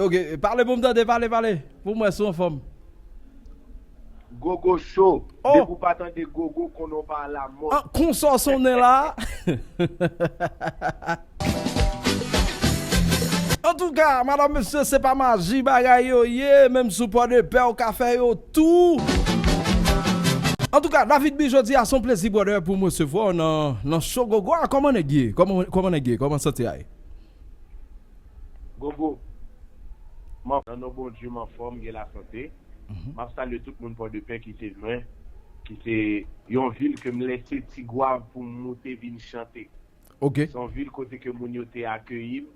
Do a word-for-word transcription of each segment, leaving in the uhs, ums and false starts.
Ok, pale pou m tande, pale, pale. Pou mwen, si w anfòm. Gogo cho. Oh! Depi w pa tande gogo, konnen w pa alamòd. Ah, konsa w sonnen la. Antouka, madanm, mesye, se pa maji bagay yo ye, menm sou Pòdepè, ou ka fè yo tou. Antouka, David B, jodi a se yon plezi, brother, pou m resevwa w nan, nan show Gogo a. Kòman nèg ye? Kòman, kòman nèg ye? Kòman sante a ye? Gogo, m an, nan non Bondye, m anfòm, m gen lasante. M ap salye tout moun Pòdepè ki se mwen, ki se yon vil ke m lese Tigwav pou m moute vin chante. Ok. Se yon vil kote ke moun yo te akeyi m.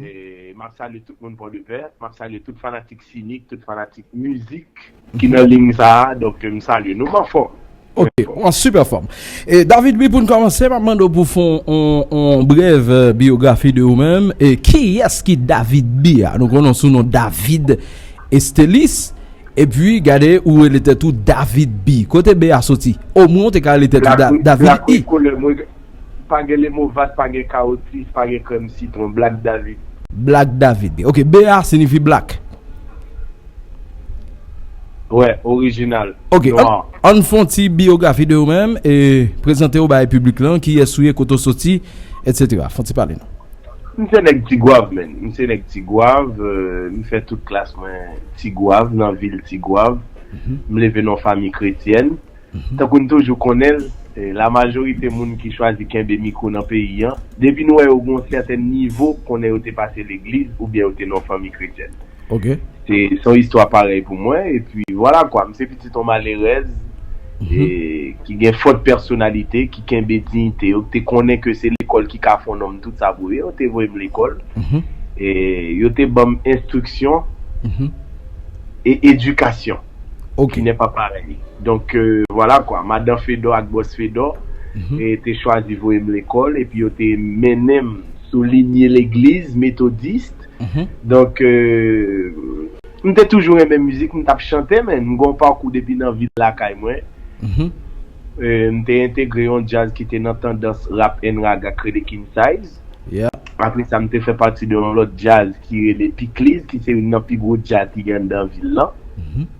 E m ap salye tout moun Pòdepè, m ap salye tout fanatik Sinik, tout fanatik mizik ki nan liy sa a, donk m salye nou, m anfòm. Ok, ou an sipè fòm. E David B, pou n kòmanse, m ap mande w pou fè yon, yon, yon brèv eh, biyografi de ou menm. E kiyès ki David B a? Nou konnen w sou non David Estelis. Epi, gade, ou rele tèt ou David B. Kote B a soti? Omwen, w te ka rele tèt ou Da- David I. Pa gen lemo vas, pa gen kawotis, pa gen krèm sitwon. Black David. Black David. Ok, B a siyifi black. Wè, orijinal. Ok, ann, ann fè yon ti biyografi de ou menm e prezante w bay piblik lan, kiyès ou ye, kote w soti, etsetera. Fè yon ti pale nou. M se nèg Tigwav, menn. M se nèg Tigwav. Euh, m fè tout klas mwen Tigwav, nan vil Tigwav. M leve nan yon fanmi kretyèn. Tankou n toujou konnen l, eh, lamajorite moun ki chwazi kenbe mikwo nan peyi an, depi nou wè yo gen yon sèten nivo, konnen yo te pase legliz oubyen yo te nan yon fanmi kretyèn. Ok. Se se yon istwa parèy pou mwen, epi vwala kwa, m se pitit yon malerèz, e, ki gen fòt pèsonalite, ki kenbe diyite yo, ki te konnen ke se lekòl ki ka fè yon nonm tout sa pou yo, yo te voye m lekòl. E yo te ban m enstriksyon e edikasyon. Ok. Ki n'est pas pareil. Donk, euh, vwala kwa, madan Fedò ak bòs Fedò e te chwazi voye m lekòl, epi yo te mennen m sou linye legliz metodis. Donk, euh, m te toujou renmen mizik, m t ap chante, men m gen yon pakou depi nan vil lakay mwen. Euh, m te entegre yon djaz ki te nan tandans rap and raga k rele King Size. Apre sa, m te fè pati de yon lòt djaz ki rele Pikliz, ki se youn nan pi gwo djaz ki gen anndan vil lan.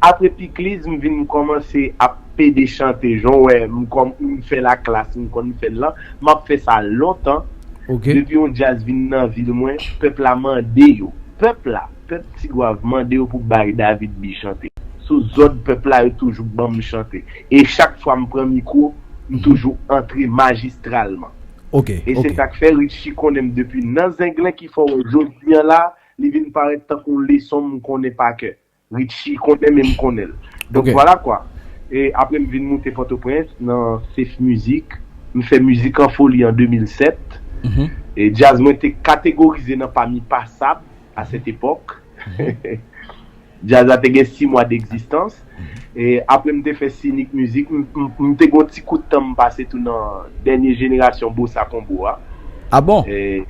Apre Pikliz, m vin kòmanse ap pede chante, jan w wè m kòm m fè laklas, m konn fè l lan. M ap fè sa lontan. Depi yon djaz vin nan vil mwen, pèp la mande yo. Pèp la, pèp Tigwav mande yo pou bay David B chante. Sou zòd pèp la, yo toujou ban m chante. E chak fwa m pran mikwo, m toujou antre majistralman. Ok, e se sa k fè Richie konnen m depi nan Zenglen ki fè w wè jodi a la, li vin parèt tankou yon leson m konnen pa kè. Richie konnen men m konnen l. Donk vwala kwa. E apre m vin moute Pòtoprens nan Safe Music. M fè Mizik an Foli an de mil sèt. E djaz mwen te kategorize nan pami pasab a sèt epòk. Djaz la te gen sis mwa degzistans. E apre m te fè Sinik Mizik, m, m, m te gen yon ti kout tan m pase tou nan dènye jenerasyon Bossa Combo a. Ah bon? E,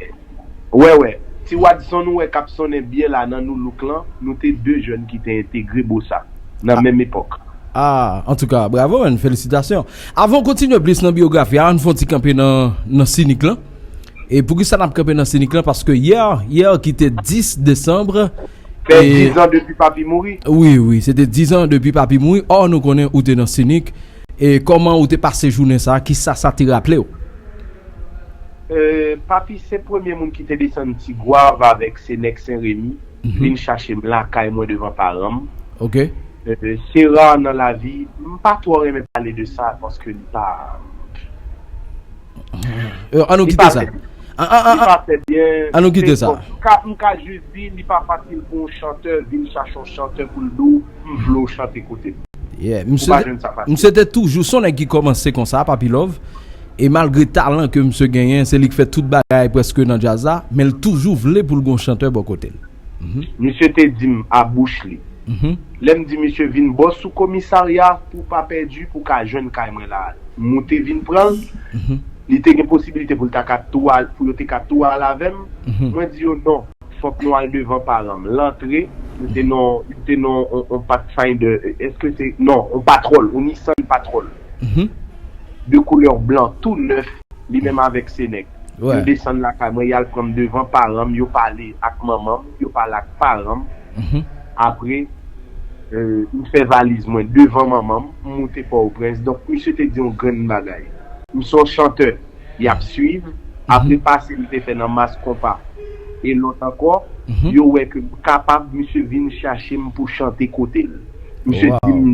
wè, wè. Ti Wadson ou wè k ap sonnen byen la nan Nou Look lan, nou te de jèn ki te entegre Bossa nan menm epòk. Ah, antouka, bravo, man, felisitasyon. Avan w kontinye plis nan biyografi a, ann fè yon ti kanpe nan, nan Sinik lan. E poukisa n ap kanpe nan Sinik lan? Paske yè, yè ki te dis desanm, Fè dizan depi papi mouri. Wi, wi, se te dizan depi papi mouri. Ò, nou konnen ou te nan Sinik. E kòman ou te pase jounen sa? Kisa sa te raple w? Euh, papi se premye moun ki te desann Ti Gwav avèk Senèk Sen Remi, vin chache m lakay mwen devan paran m. Ok. Euh, se ra nan lavi, m pa twò renmen pale de sa paske li pa. Ann nou kite sa. Li pa fè byen. Ann nou kite sa. M ka jis di, li pa fasil pou yon chantè vin chache yon chantè pou l di w, m vle w chante kote m. Yeah, misye te, misye te toujou, se yon nèg ki kòmanse konsa, Papi Love. E malgre talan ke misye genyen, se li k fè tout bagay prèske nan djaz la, men l toujou vle pou l gen yon chantè bò kote l. Misye te di m a bouch li. Lè m di misye vin bò sou komisarya pou w pa pèdi, pou w ka jwenn kay mwen la. M moute vin pran l. Li te gen posiblite pou l ta ka tou al, pou yo te ka tou al avè m. Mwen di yo non, fòk nou al devan paran m. L antre, li te nan, li te nan on, on Pathfinder, èske se, non, on Patrol, on Nissan Patrol. De koulè blan, tou nèf, li menm avèk Senèk. Yo desann lakay mwen, y al pran m devan paran m, yo pale ak manman m, yo pale ak paran m. Apre, euh, m fè valiz mwen devan manman m, m moute Pòtoprens. Donk, misye te di yon grenn bagay. M se yon chantè, y ap swiv. Apre pase m te fè nan Mass Konpa e lòt ankò, yo wè ke m kapab, misye vin chache m pou chante kote l. Misye di m,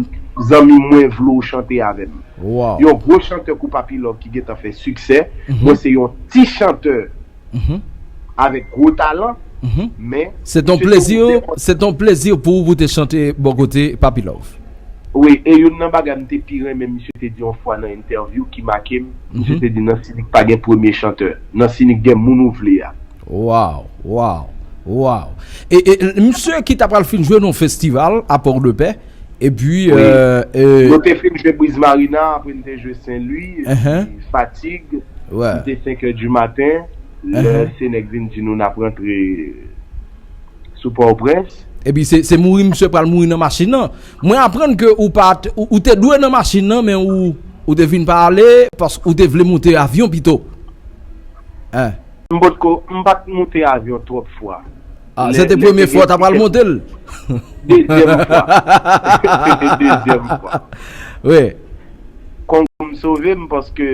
zanmi mwen vle w chante avè m. Yon gwo chantè kou Papi Love ki gentan fè siksè, mwen se yon ti chantè avèk gwo talan, men Se ton plezi, se ton plezi pou ou pou te chante bò kote Papi Love. Wi, e youn nan bagay m te pi renmen, misye te di yon fwa nan entèvyou ki make m, misye te di nan Sinik pa gen premye chantè, nan Sinik gen moun ou vle a. Waw, waw, waw. E, e misye ki ta pral fin jwe nan festival a Pòdepè, epi, euh, euh, Nou te fin jwe Breeze Marina, apre n te jwe Sen Lwi, epi Fatig, li te senk è di maten, lè Senèk vin di nou n ap rantre sou Pòtoprens. Epi se, se mouri misye pral mouri nan machin nan. Mwen aprann ke ou pa t, ou, ou te dwe nan machin nan, men ou, ou te vin pa ale, paske ou te vle monte avyon pito. Hein. M potko, m pa t monte avyon twòp fwa. Ah, se te premye fwa w ta pral monte l? Dezyèm fwa. Se te dezyèm fwa. Wi. Kongo m sove m paske,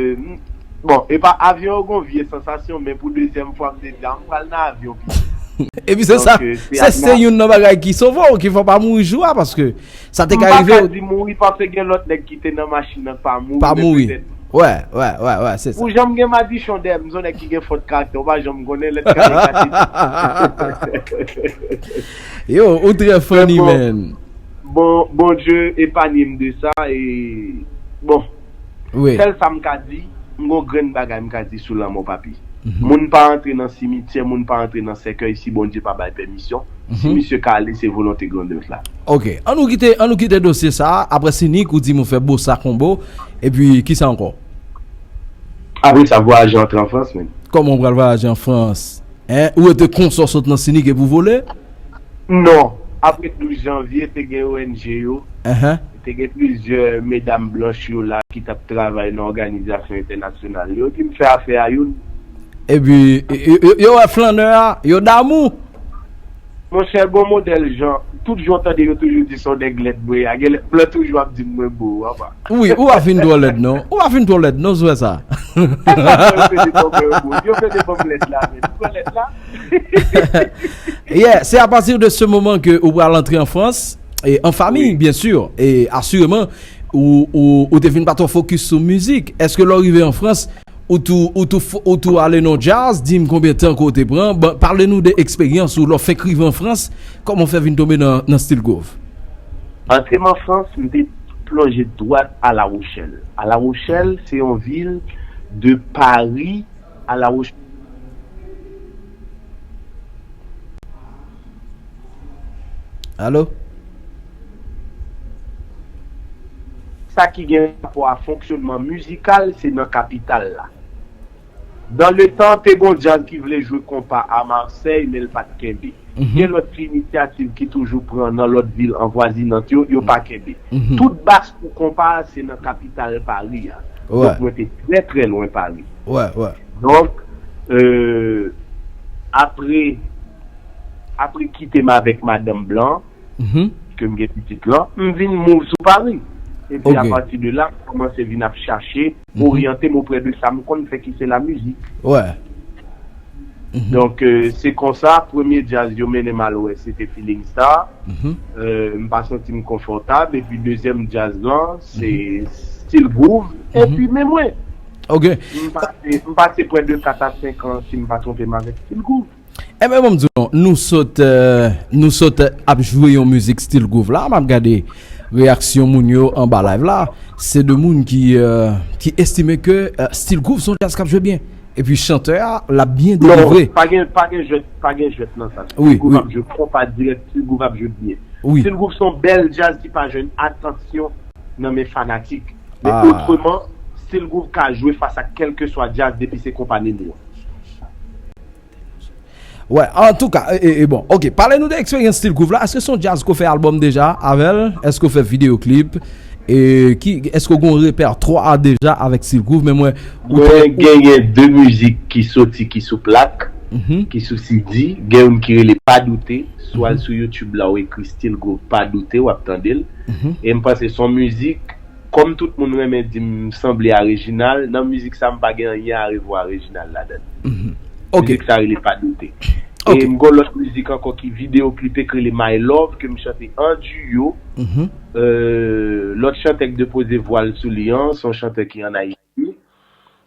bon, e pa avyon yo gon vye sansasyon, men pou dezyèm fwa m te di a m pral nan avyon pito. Epi se sa, se, se youn nan bagay ki sove w, ki fè w pa mouri jou a, paske sa te ka rive. M pa ka di mouri paske gen lòt nèg ki te nan machin nan k pa mouri. Pa mouri. Wè, wè, wè, wè, se sa. Ou janm gen madichon dèyè m, m se yon nèg ki gen fòt karaktè, ou pa janm konnen lè t ka ekate. Yo, ou trè funny, man. Bon, Bondye epanye m de sa, e, bon, sèl sa m ka di, m gon grenn bagay m ka di sou lanmò papi. Moun pa antre nan simityè, moun pa antre nan sèkèy si Bondye pa bay pèmisyon. Si misye ka ale, se volonte grandèz la. Ok, ann nou kite, ann nou kite dosye sa a, apre Sinik ou di m ou fè Bossa Combo, epi kisa ankò? Apre sa, vwayaje antre an Frans, menm. Kòman ou pral vwayaje an Frans? Hein, ou rete konsa w sot nan Sinik epi w vole? Non. Apre douz janvye, te gen O N G yo. Te gen plizyè medam blanch yo la ki t ap travay nan òganizasyon entènasyonal yo. Epi m fè afè a youn. Epi, yo, yo, yo wè flannè a, yo damou. Monchè, gon modèl jan, tout jan w tande yo toujou di se yon nèg lèd mwen ye a, gen lè blan toujou ap di m mwen bo, w apa. Wi, ou pa fin twò lèd non. Ou pa fin twò lèd non, sou wè sa. Yo vle devan mwen yo bo. Yo vle devan m lèd la, men. Ou wè lèd la? Yeah, c'est à partir de ce moment que ou pral antre an Frans, e an fanmi, byen si, e asireman, ou, ou, ou te vin pa twò fokis sou mizik. Èske lè w rive an Frans, ou tou, ou tou, ou tou ale nan djaz, di m konbyen tan ke w te pran, pale nou de eksperyans ou lè w fenk rive an Frans, kòman w fè vin tonbe nan, nan Still Groove? Antre m an Frans, m te plonje dwat a La Rochelle. A La Rochelle, se yon vil de Paris a La Rochelle. Alo? Sa ki gen rapò a fonksyonman mizikal, se nan kapital la. Dan le tan, te gon djaz ki vle jwe konpa a Marseille, men l pa t kenbe. Gen lòt ti inisyativ ki toujou pran nan lòt vil anvwazinant yo, yo pa kenbe. Tout bas pou konpa a se nan kapital Pari a. Donk mwen te trè, trè lwen Pari. Donk, euh, apre, apre kite m avèk madanm blan, ke m gen pitit lan, m vin move sou Pari. Epi apati de la, m kòmanse vin ap chache, oryante m oprè de sa m konn fè ki se lamizik. Donk, euh, se konsa, premye djaz yo mennen m al wè, se te Feeling Star. Euh, m pa santi m konfòtab, epi dezyèm djaz lan, se Still Groove, epi men mwen. M pase, m pase prè de kat a senk an, si m pa twonpe m, avèk Still Groove. Ebyen, ban m di w non, nou sot, euh, nou sot ap jwe yon mizik Still Groove la, m ap gade reyaksyon moun yo anba live la. Se de moun ki, euh, ki estime ke, euh, Still Groove se yon djaz k ap jwe byen. Epi chantè a, l ap byen delivre. Non, pa gen, pa gen jwèt, pa gen jwèt nan sa. Still Groove ap jwe konpa dirèk, Still Groove ap jwe byen. Still Groove se yon bèl djaz ki pa jwenn atansyon nan men fanatik. Men otreman, Still Groove ka jwe fas a kèlkeswa djaz depi se konpa Nene an. Wè, antouka, e, e, e, bon, ok, pale nou de eksperyans Still Groove la. Èske se yon djaz ke w fè albòm deja avè l? Èske w fè videyo klip? E ki, èske w gen yon repètwa deja avèk Still Groove? Men mwen, ou te, Mwen genyen de mizik ki soti ki sou plak, ki sou C D. Gen youn ki rele Pa Doute. Si w al sou YouTube la, ou ekri Still Groove Pa Doute, w ap tande l. E m panse se yon mizik, kòm tout moun renmen di m sanble a Reginald, nan mizik sa m pa gen anyen a revwa a Reginald ladan l. Ok. Mizik sa rele Pa Doute. Ok. E m gen yon lòt mizik ankò ki videyo klip, ki rele My Love, ke m chante an duo. Euh, lòt chantè k depoze vwa l sou li an, se yon chantè ki an Ayiti,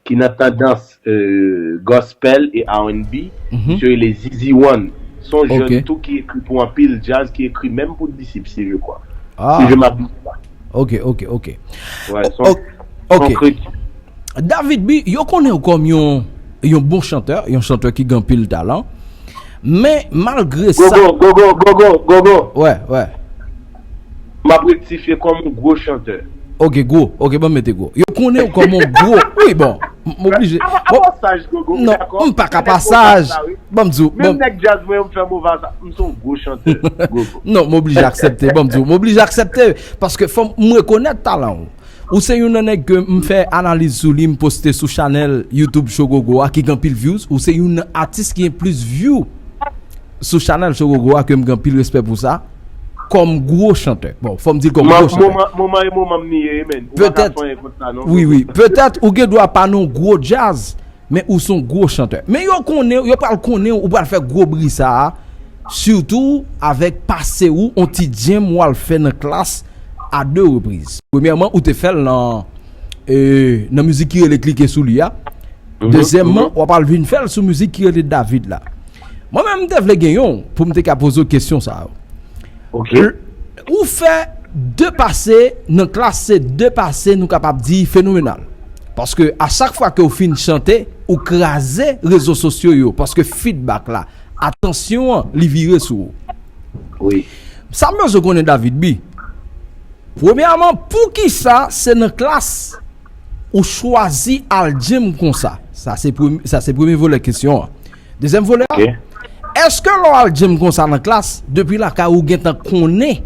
ki nan tandans euh, gospel e R and B. Misye rele Zizi One. Se yon jèn tou ki ekri pou anpil djaz, ki ekri menm pou Disip, si je crois. Ah. Si je m'abuse pas. Ok, ok, ok. Ouais, se yon, Ok, se yon ok. kretyen. David B, yo konnen w kòm yon, yon bon chantè, yon chantè ki gen anpil talan. Men malgre sa, Gogo, gogo, gogo, gogo. Wè, wè. M ap rektifye kòm yon gwo chantè. Ok, gwo. Ok, ban m mete gwo. Yo konnen w kòm yon gwo. Wi, bon. M, m oblije. Apa, Bon, apa saj, Gogo, non, dakò? m pa ka Mwen pa nèg Mova saj. sa, wi. Ban m di w. Menm Bon, nèg djaz mwen, yo m fè Mova sa. M se yon gwo chantè, Gogo. non, m oblije aksepte. Ban m di w. M oblije aksepte. Paske fò m rekonèt talan w. Ou se youn nan nèg ke m fè analiz sou li, m poste sou chanèl YouTube Show Gogo a, ki gen anpil views. Ou se youn nan atis ki gen plis view sou chanèl Show Gogo a, ke m gen anpil respè pou sa. Kòm gwo chantè. Bon, fò m di l kòm gwo chantè. Moman, moman e moman m niye, men. Ou pa ka Petèt, fè anyen kont sa, non. wi, wi. Petèt, ou gen dwa pa nan gwo djaz, men ou se yon gwo chantè. Men yo konnen, yo pral konnen, ou pral fè gwo bri sa a, sitou avèk pase ou, on ti djèm w al fè nan klas a de repriz. Premyèman, ou te fè l nan, e, nan mizik ki rele Klike sou li a. Dezyèmman, w ap al vin fè l sou mizik ki rele David la. Mwen menm, m te vle gen yon pou m te ka poze w kesyon sa yo. Ok. Ou fè de pase nan klas, se de pase nou kapab di fenomenal. Paske a chak fwa ke w fin chante, ou kraze rezo sosyo yo. Paske feedback la, atansyon an, li vire sou ou. Wi. Sa m bezwen konnen, David B, premyèman, poukisa se nan klas ou chwazi al djèm konsa? Sa se premye, sa se premye volè kesyon an. Dezyèm volè a, Ok. Èske lè w al djèm konsa nan klas, depi lakay ou gentan konnen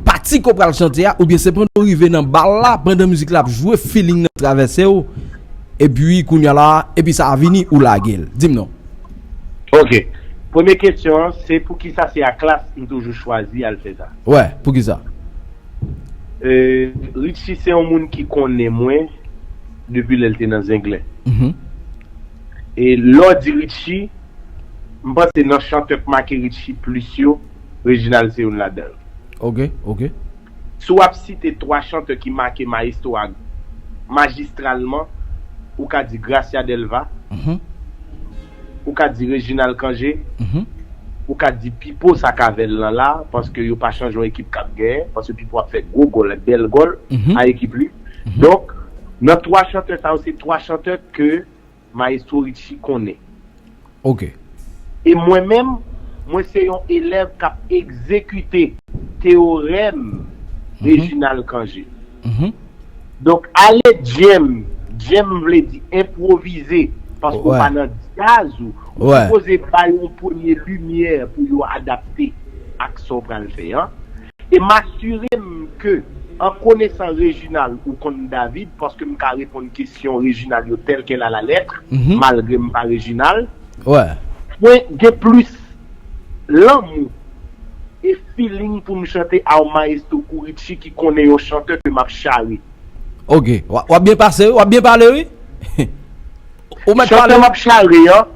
pati ke w pral chante a, oubyen se pandan w rive nan bal la, pandan mizik la ap jwe, feeling nan travèse w, epi kounye a la, epi sa a vini, ou lage l? Di m non. Ok. Premye kesyon an, se poukisa se a klas m toujou chwazi al fè sa? Wè, poukisa? Euh, Richie se yon moun ki konnen mwen depi lè l te nan Zenglen. Mhm. E lè w di Richie, m panse nan chantè k make Richie plis yo, Reginald se youn ladan yo. Ok, ok. Si w ap site twa chantè ki make Maestro a majistralman, ou ka di Gracia Delva, Mhm. ou ka di Reginald Cangé, Mhm. ou ka di Pipo sa k avè l lan la, paske yo pa chanje yon ekip k ap genyen, paske Pipo ap fè gwo gòl, bèl gòl Mhm. a ekip li. Donk, nan twa chantè sa yo, se twa chantè ke Maestro Richie konnen. Ok. E mwen menm, mwen se yon elèv k ap egzekite teyorèm Reginald Cangé. Mhm. Donk, ale djèm, djèm vle di enpwovize, paske w Wè. pa nan djaz ou, ou Wè. sipoze bay yon premye limyè pou yo adapte ak sa w pral fè an. E m asire m ke, an konesan Reginald, ou konn David, paske m ka reponn kesyon Reginald yo tèlkèl alalèt, Mhm. malgre m pa Reginald. Wè. Mwen gen plis lanmou e feeling pou m chante a yon maestro kou Richie ki konnen yon chantè ke m ap chare. Ok. W ap, w ap byen pase, wi. W ap byen pale, wi. Ou mèt pale. Chantè m ap chare an,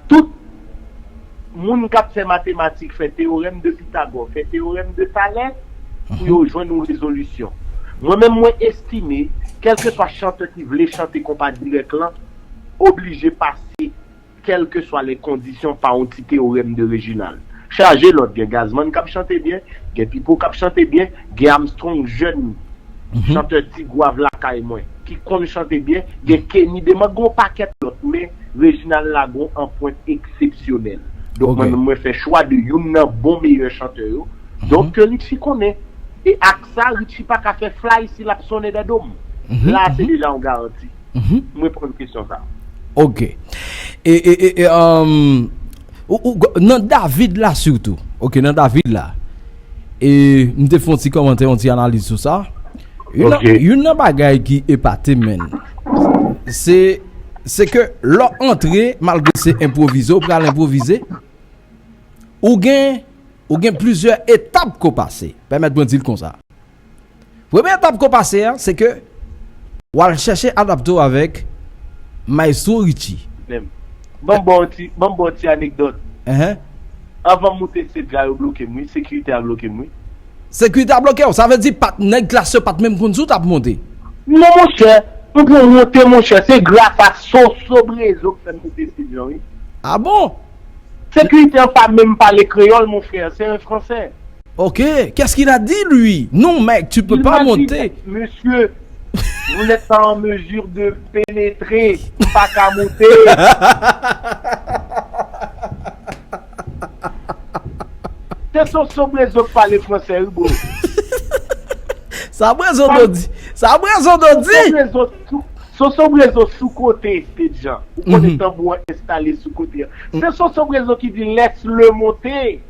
tout moun k ap fè matematik, fè teyorèm de Pitagò, fè teyorèm de Talè, pou yo jwenn yon rezolisyon. Mwen menm, mwen estime, kèlkeswa chantè ki vle chante konpa dirèk lan, oblije pase kèlkeswa lè kondisyon pa yon ti teyorèm de Reginald. Chaje lòt, gen Gazman k ap chante byen, gen Pipo k ap chante byen, gen Armstrong jèn, chantè Ti Gwav lakay mwen, ki konn chante byen, gen Kenny Deman, gen yon pakèt lòt, men Reginald lage yon anprent eksepsyonèl. Donk, Ok. mwen menm, mwen fè chwa de youn nan bon meyè chantè yo. Donk, ke Richie konnen. E ak sa, Richie pa ka fè fly si l ap sonnen dè do m. Mhm, La, se mhm. deja yon garanti. Mhm. Mwen reponn kesyon sa. Ok. E, e, e, e, um, ou, ou, nan David la sitou. Ok, nan David la. E m te fè yon ti kòmantè, yon ti analiz sou sa. Youn nan, Ok. youn nan bagay ki epate m, man, se, se ke lè w antre, malgre se enpwovize, ou pral enpwovize, ou gen, ou gen plizyè etap ke w pase. Pèmèt mwen di l konsa. Premye etap ke w pase a, se ke w al chèche adapte w avèk Maestro Richie. Menm. Ban m ba w ti, ban m ba w ti anekdòt. Enhen. Anvan m moute stage la, yo bloke m, wi. Sekirite a bloke m, wi. Sekirite a bloke w? Sa vle di, pa t, nèg klas yo pa t menm konn si w t ap monte? Non, monchè. M pran monte, monchè. Se gras a Soso Brezo k fè m moute stage lan, wi. Ah bon? Sekirite an pa menm pale kreyòl, mon frère. C'est un français. Ok, qu'est-ce qu'il a dit, lui? Non, mec, tu peux Il pas m'a dit, monter. Monsieur, vous n'êtes pas en mesure de pénétrer. M pa ka monte. Se Soso Brezo k pale fransè, wi, bro. Sa Brezo do di. Sa Brezo do di. Soso Brezo sou, Soso Brezo sou kote, Stedjan. Ou konnen Mhm. tanbou an enstale sou kote an. Se Soso Brezo ki di, laisse-le monter.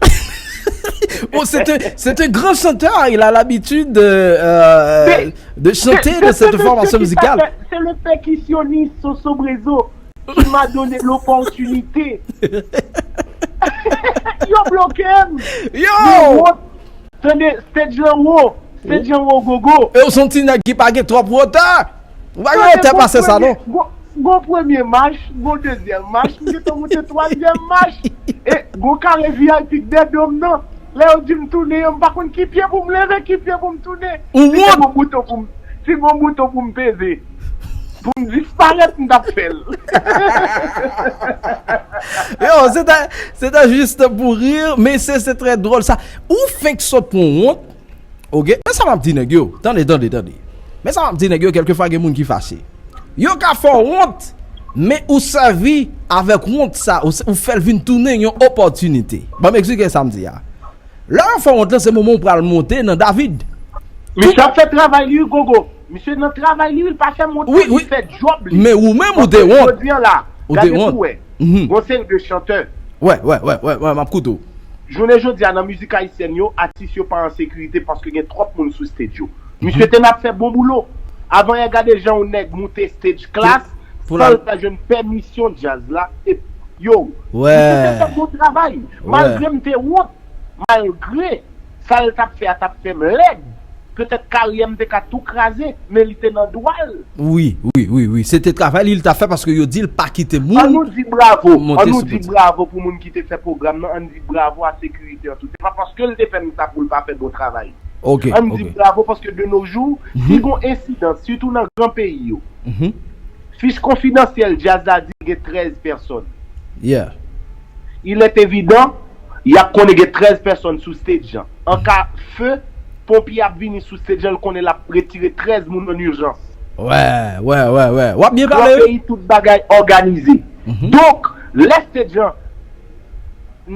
Bon, c'est un, c'est un grand chanteur. Il a l'habitude de, euh, de chanter dans cette formation musicale. C'est le percussionniste Soso Brezo qui m'a donné l'opportunité. Yo bloke m. Yo! Yo, tande, stage lan wo. Stage lan wo gogo. E w se yon ti nèg ki pa gen twòp wotè. Ou pa gen wotè pase sa, non. Gon premye mach, gon dezyèm mach, m gentan moute twazyèm mach. E gon kare V I P k dèyè do m nan. Lè yo di m tounen an, m pa konn ki pye pou m leve, ki pye pou m tounen. Ou wont. Si gon bouton pou m, si gon bouton pou m peze, pou m disparèt, m t ap fè l. Yo, c'était, c'était juste pour rire, mais c'est, c'est très drôle ça. Ou fenk sot pran wont. Ok, men sa m ap di nèg yo. Tande, tande, tande. Men sa m ap di nèg yo, kèlkefwa gen moun ki fache. Yo ka fè w wont, men ou sèvi avèk wont sa, ou, ou fè l vin tounen yon opòtinite. Ban m eksplike sa m di a. Lè yo fè wont lan, se moman ou pral monte nan David. Misye ap fè travay li, wi, gogo. Misye nan travay li, wi, li pa fè monte, wi, li fè djòb li. Men ou menm ou te wont. Jodi an la, ou te wont. Gade pou wè. Mhm. Gon seri de chantè. Wè, wè, wè, wè, wè, m ap koute w. Jounen jodi a, nan mizik ayisyèn yo, atis yo pa an sekirite paske gen twòp moun sou stage yo. Misye te nan ap fè bon boulo. Avan yè, gade jan yon nèg moute stage klas, san l pa jwenn pèmisyon djaz la. E, yo, misye te fè bon travay. Malgre m te wont, malgre sa l t ap fè a t ap fè m lèd, petèt karyè m te ka tou kraze, men li te nan dwa l. Wi, wi, wi, wi. Se te travay li, li t ap fè paske yo di l pa kite moun monte sou poti. Ann nou di bravo, ann nou di bravo pou moun ki te fè pwogram nan, ann di bravo a sekirite an tou. Se pa paske l te fè m sa pou l pa fè bon travay. Ok, ok. Ann di bravo paske de nos jours, si gon ensidan, sitou nan gran peyi yo, fich konfidansyèl djaz la di gen trèz pèsòn. Yeah. Il est évident, y ap konnen gen trèz pèsòn sou stage an. An ka fe, ponpye ap vini sou stage an, l konnen l ap retire trèz moun an ijans. Wè, wè, wè, wè. W ap byen pale, wi. Gran peyi, tout bagay òganize. Donk, lè stage an,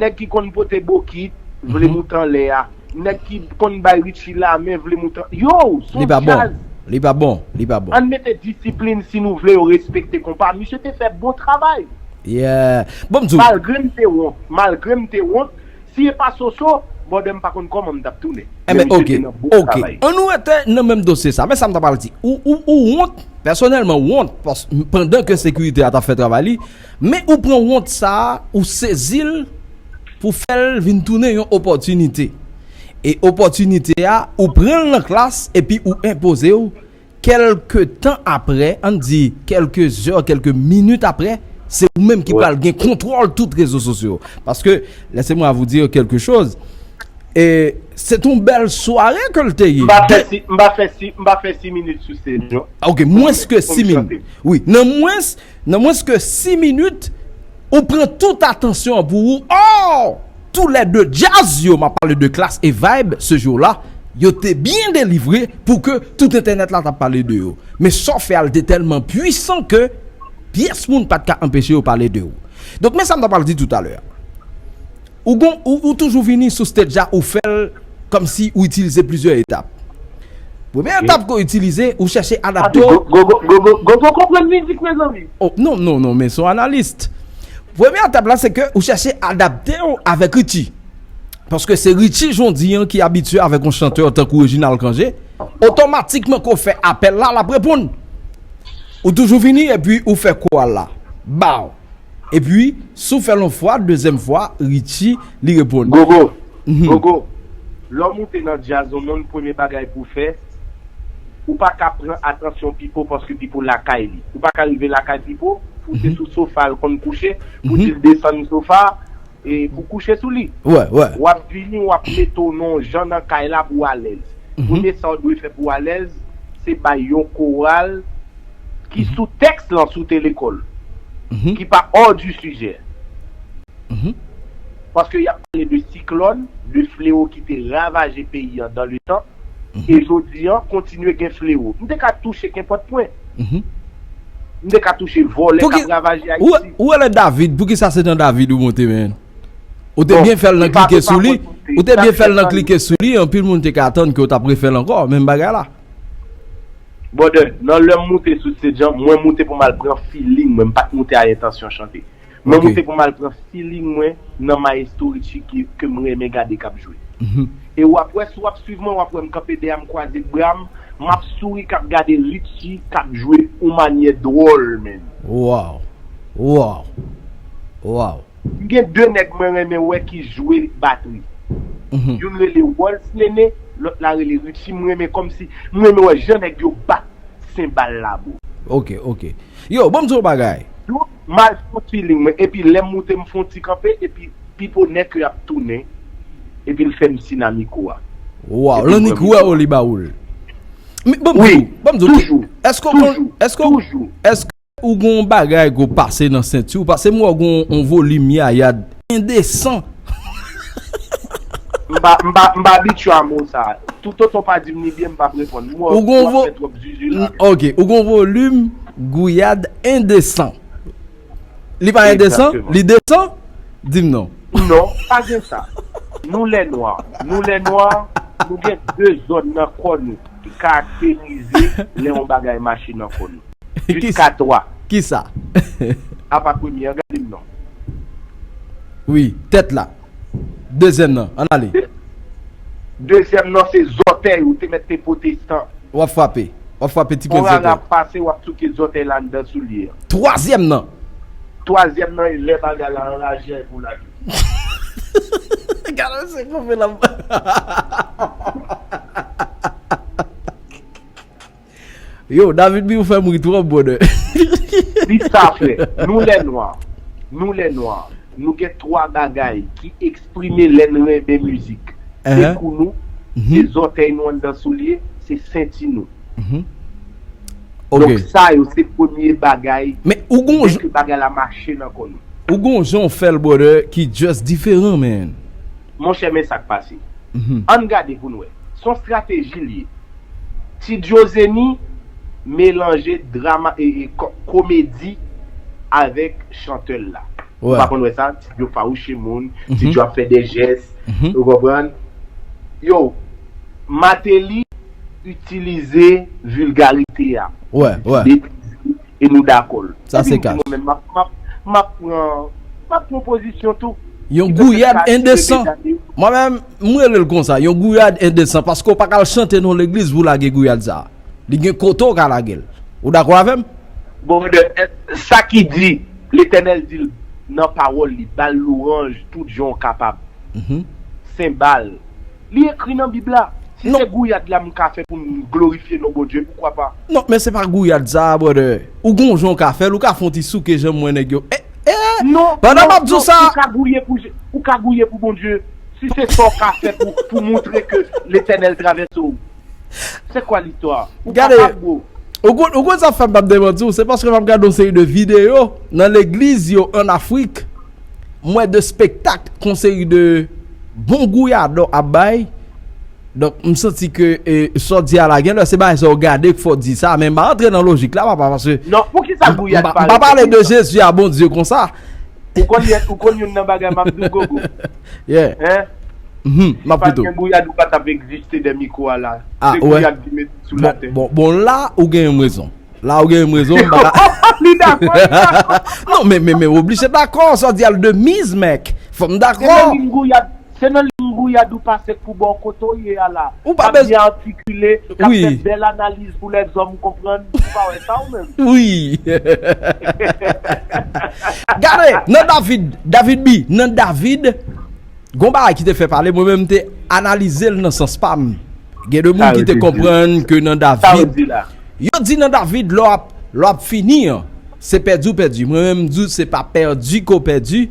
nèg ki konn pote bokit vle moute anlè a. Nèg ki konn bay Richie lamen vle moute an-, yo, se yon djaz. Li pa bon. Li pa bon. Li pa bon. Ann mete disiplin si nou vle yo respekte konpa. Misye te fè bon travay. Yeah. Bon, m di w. Malgre m te wont, malgre m te wont, si e pa Soso, brother, m pa konn kòman m t ap tounen. Enben, ok, ok. Ann nou rete nan menm dosye sa. Men sa m ta pral di. Ou, ou, ou wont, pèsonèlman wont, pas-, pandan ke sekirite a t ap fè travay li, men ou pran wont sa a, ou sezi l pou fè l vin tounen yon opòtinite. E opòtinite a, ou pran l nan klas epi ou enpoze w. Kèlke tan apre, ann di kèlke zè, kèlke minit apre, se ou menm ki pral gen kontwòl tout rezo sosyo yo. Paske, laissez-moi vous dire quelque chose, e se t yon bèl sware ke l te ye. M pa fè si, m pa fè si, m pa fè sis minit sou sèn, non. Ok, mwens ke sis minit. Wi, nan mwens, nan mwens ke sis minit, ou pran tout atansyon an pou ou. Oh! Toulède djaz yo, m ap pale de Klass e Vybz, ce jour-là, yo te byen delivre pou ke tout entènèt la t ap pale de yo. Men sa w fè a, l te tèlman pwisan ke pyès moun pa t ka anpeche yo pale de ou. Donk, men sa m ta pral di toutalè a. Ou gon, ou, ou toujou vini sou stage la, ou fè l kòmsi ou itilize plizyè etap. Premye etap ke w itilize, ou chèche adapte w. Gogo konprann mizik, mezanmi. Oh, non, non, non, men se yon analis. Premye etap la, se ke ou chèche adapte w avèk Richie. Paske se Richie jodi an ki abitye avèk yon chantè tankou Reginald Cangé. Otomatikman ke w fè apèl la, l ap reponn. Ou toujou vini epi ou fè koral la. Baw. Epi, si w fè l yon fwa, dezyèm fwa, Richie, li reponn. Gogo, Gogo, lè w moute nan djaz, yon moun, premye bagay pou w fè, ou pa ka pran atansyon Pipo paske Pipo lakay li. Ou pa ka rive lakay Pipo, pou w te sou sofa, l konn kouche, pou di l desann sofa, e pou kouche sou li. W ap vini, w ap mete w nan yon jan nan kay la pou w alèz. Premye sa w dwe fè pou w alèz, se bay yon koral ki sou tèks lan, si w te lekòl, ki pa hors du sujet. Paske y ap pale de siklòn, de fleo ki te ravaje peyi an dans le temps, e jodi an kontinye gen fleo. M te ka touche kenpòt pwen. M te ka touche vòlè k ap ravaje Ayiti. Ou wè lè David, poukisa se nan David ou monte, men? Ou te byen fè l nan klike sou li. Ou te byen fè l nan klike sou li, anpil moun te ka atann ke w t ap refè l ankò, menm bagay la. Brother, nan lè m moute sou stage an, mwen moute pou m al pran feeling mwen, m pa t moute a entansyon chante. Mwen moute pou m al pran feeling mwen nan Maestro Richie ki, ke m renmen gade k ap jwe. E w ap wè, si w ap swiv mwen, w ap wè m kanpe dèyè m, kwaze bra m, m ap souri k ap gade Richie k ap jwe yon manyè dwòl, man. Wow. Wow. Wow. M gen de nèg mwen renmen wè ki jwe batri. Youn rele Rolls Nene, lòt la rele Richie. M renmen kòmsi, m renmen wè jan nèg yo bat senbal la, bro. Ok, ok. Yo, ban m di w yon bagay. Yo, m al fè yon feeling mwen, epi lè m moute m fè yon ti kanpe, epi Pipo nèk yo ap tounen, epi l fè m si nan mikwo a. Wow, Lannik wè w li ba ou l. Men, ban m di w, ban m di w, èske w konn, èske w, èske ou gon bagay ke w pase nan senti w, paske m wè w gon yon volim yayad endesan. M pa, m pa, m pa abitye a mo sa. Toutotan w pa di m li byen, m p ap reponn. M wè w ap fè twòp zuzu la. Ok, ou gon volim gouyad endesan. Li pa endesan? Li desan? Di m non. Non, pa gen sa. Nou lè nwa. Nou lè nwa, nou gen de zòn nan kò nou ki karakterize lè yon bagay mache nan kò nou. Jiska twa. Kisa? Apa premye an, gade m non. Wi, tèt la. Dezyèm nan, ann ale. Dezyèm nan se zòtèy ou te mèt te pote san. W ap frape. W ap frape ti grenn zòtèy. On rara pase, w ap souke zòtèy la anndan soulye a. Twazyèm nan. Twazyèm nan, e lè bagay la anraje a pou lage. Gade se konfe la. Yo, David Bill fè m ri twòp, brother. Di sa, frè. Nou lè nwa. Nou lè nwa. Nou gen twa bagay ki eksprime lè n renmen mizik. Se kou nou, se zòtèy nou anndan soulye, se senti nou. Donk, sa yo se premye bagay ki fè ke bagay la mache nan kò nou. Ou gon jan w fè l, brother, ki just diferan, man. Monchè, men sa k pase. Ann gade pou n wè. Se yon strateji l ye. Ti Djo Zeni melanje drama e, e ko-, komedi avèk chantè l la. Ou pa konn wè sa? Ti Djo fawouche moun, Ti Djo ap fè de jès, ou konprann? Yo, Martelly itilize vilgarite a. Betiz, e nou dakò l. Sa se ka. Epi m di mwen menm, m ap, m ap, m ap pran, m ap pran pozisyon tou. Yon gouyad endesan. Mwen menm, m rele l konsa, yon gouyad endesan, paske w pa ka al chante nan yon legliz pou w lage gouyad sa a. Li gen kote w ka lage l. Ou dakò avè m? Bon, brother, sa ki di, Letènèl di l nan pawòl li, ba l lwanj tout jan w kapab. Senbal. Li ekri nan Bib la. Si se gouyad la m ka fè pou m glorifye non Bondye, poukwa pa? Non, men se pa gouyad sa, brother. Ou gon jan w ka fè l, ou ka fè yon ti souke janm wè nèg yo. Eh, eh, pandan m ap di w sa. Non, ou ka gouye pou Je-, ou ka gouye pou Bondye. Si se sa w ka fè pou, pou montre ke Letènèl travèse w. Se kwa listwa? Ou kapab, bro. Ou konn, ou konn sa k fè m p ap demanti w, se paske m ap gade yon seri de videyo nan legliz yo ann Afrik. M wè de spektak, yon seri de bon gouyadò ap bay. Donk, m santi ke, e, sa w di a la, gen lè se bagay sa w gade k fè w di sa, men m pa rantre nan lojik la, papa, paske... Non, poukisa gouyad pa... M pa pale de Jezi a Bondye konsa. Ou konn, ou konn youn nan bagay m ap di w, Gogo? Yeah. Hein? Mhm, m ap koute w. Si pa t gen gouyad, ou pa t ap egziste dè mikwo a la. Ah, se gouyad ki mete sou latè. Bon, bon, la, ou gen yon rezon. La, ou gen yon rezon, m pa ka. Li dakò, li dakò. Non, men, men, men, oblije dakò, sa w di a l de miz, mèk. Fò m dakò. Se nan liy gouyad, se nan liy gouyad ou pase pou bò kote w ye a la. Ou pa bezwen. K ap byen atikile, k ap fè bèl analiz pou lèzòm konprann. Ou pa wè sa ou menm? Wi. Gade, nan David, David B, nan David, gon bagay ki te fè pale, mwen menm m te analize l nan sans pa m. Gen de moun ki te konprann ke nan David, yo di nan David, lè w ap, lè w ap fini an, se pèdi w pèdi. Mwen menm m di w se pa pèdi ke w pèdi,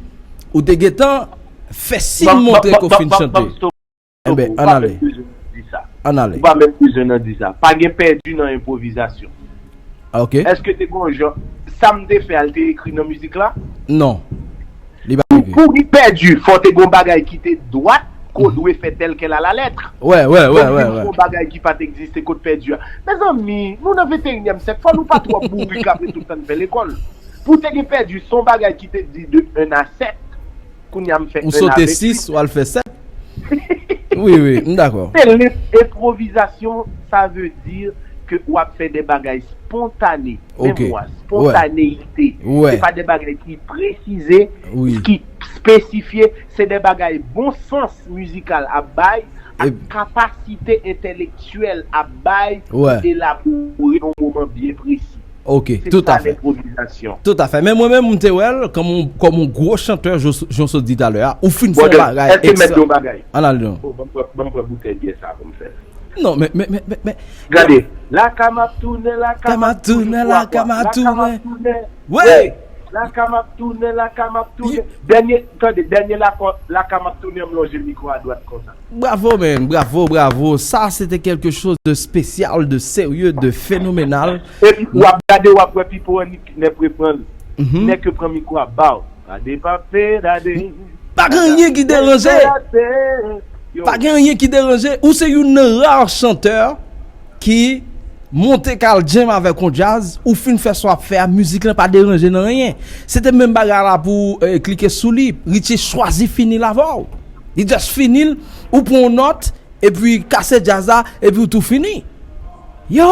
ou te gentan fè siy montre ke w fin chante. Enben, ann ale. Ann ale. Ou pa menm bezwen nan di sa. Pa gen pèdi nan enpwovizasyon. Ok. Èske te gon jan, sa m te fè a, l te ekri nan mizik la? Non. Li pa ekri. Pou, pou li pèdi, fò te gon bagay ki te dwat, ke w dwe fè tèl kèl a la lèt. Wè, wè, wè, wè, wè. Donk, vin fè yon bagay ki pa t egziste kot pèdi a. Mezanmi, nou nan venteyinyèm syèk, fò nou pa twò bourik apre tout tan n fè lekòl. Pou te gen pèdi, se yon bagay ki te di de un à sept. Kounye a m fè un avec huit. Ou sote sis, w al fè sèt. Wi, wi, m dakò. Se lent, enpwovizasyon, sa vle di ke w ap fè de bagay spontane. Ok. Menm mo a, spontaneyite. Wè. Se pa de bagay ki presize, ki espesifye, se de bagay bon sans mizikal ap bay, ak kapasite entèlektyèl ap bay pou elabore yon moman byen presi. Ok, toutafè. Se sa lenpwovizasyon. Toutafè. Men mwen menm, m te wè l kòm yon, kòm yon gwo chantè, jan w sot di talè a. Ou fin fè yon bagay ekstra. Ann ale non. Oh, ban m pran, ban m pran boutèy byè sa pou m fè l. Non, men, men, men, men, men. Gade. Laka m ap tounen, laka m ap tounen, laka m ap tounen. Wi. Laka m ap tounen, laka m ap tounen. Dènye, tande, dènye laka, laka m ap tounen, m lonje mikwo a dwat konsa. Bravo, man. Bravo, bravo. Ça, c'était quelque chose de spécial, de sérieux, de phénoménal. Epi, w ap gade, w ap wè Pipo Annik nèk reprann. Mhm. Nèk yo pran mikwo a, baw. Gade, pa fè, gade. Pa gen anyen ki deranje. Yo. Pa gen anyen ki deranje. Ou se youn nan ra chantè ki monte k al jam avèk yon djaz, ou fin fè sa w ap fè a, mizik lan pa deranje nan anyen. Se te menm bagay la pou, eh, Klike Sou Li. Richie chwazi fini l avè w. Li just fini l, ou pran yon nòt, epi kase djaz la, epi ou tou fini. Yo!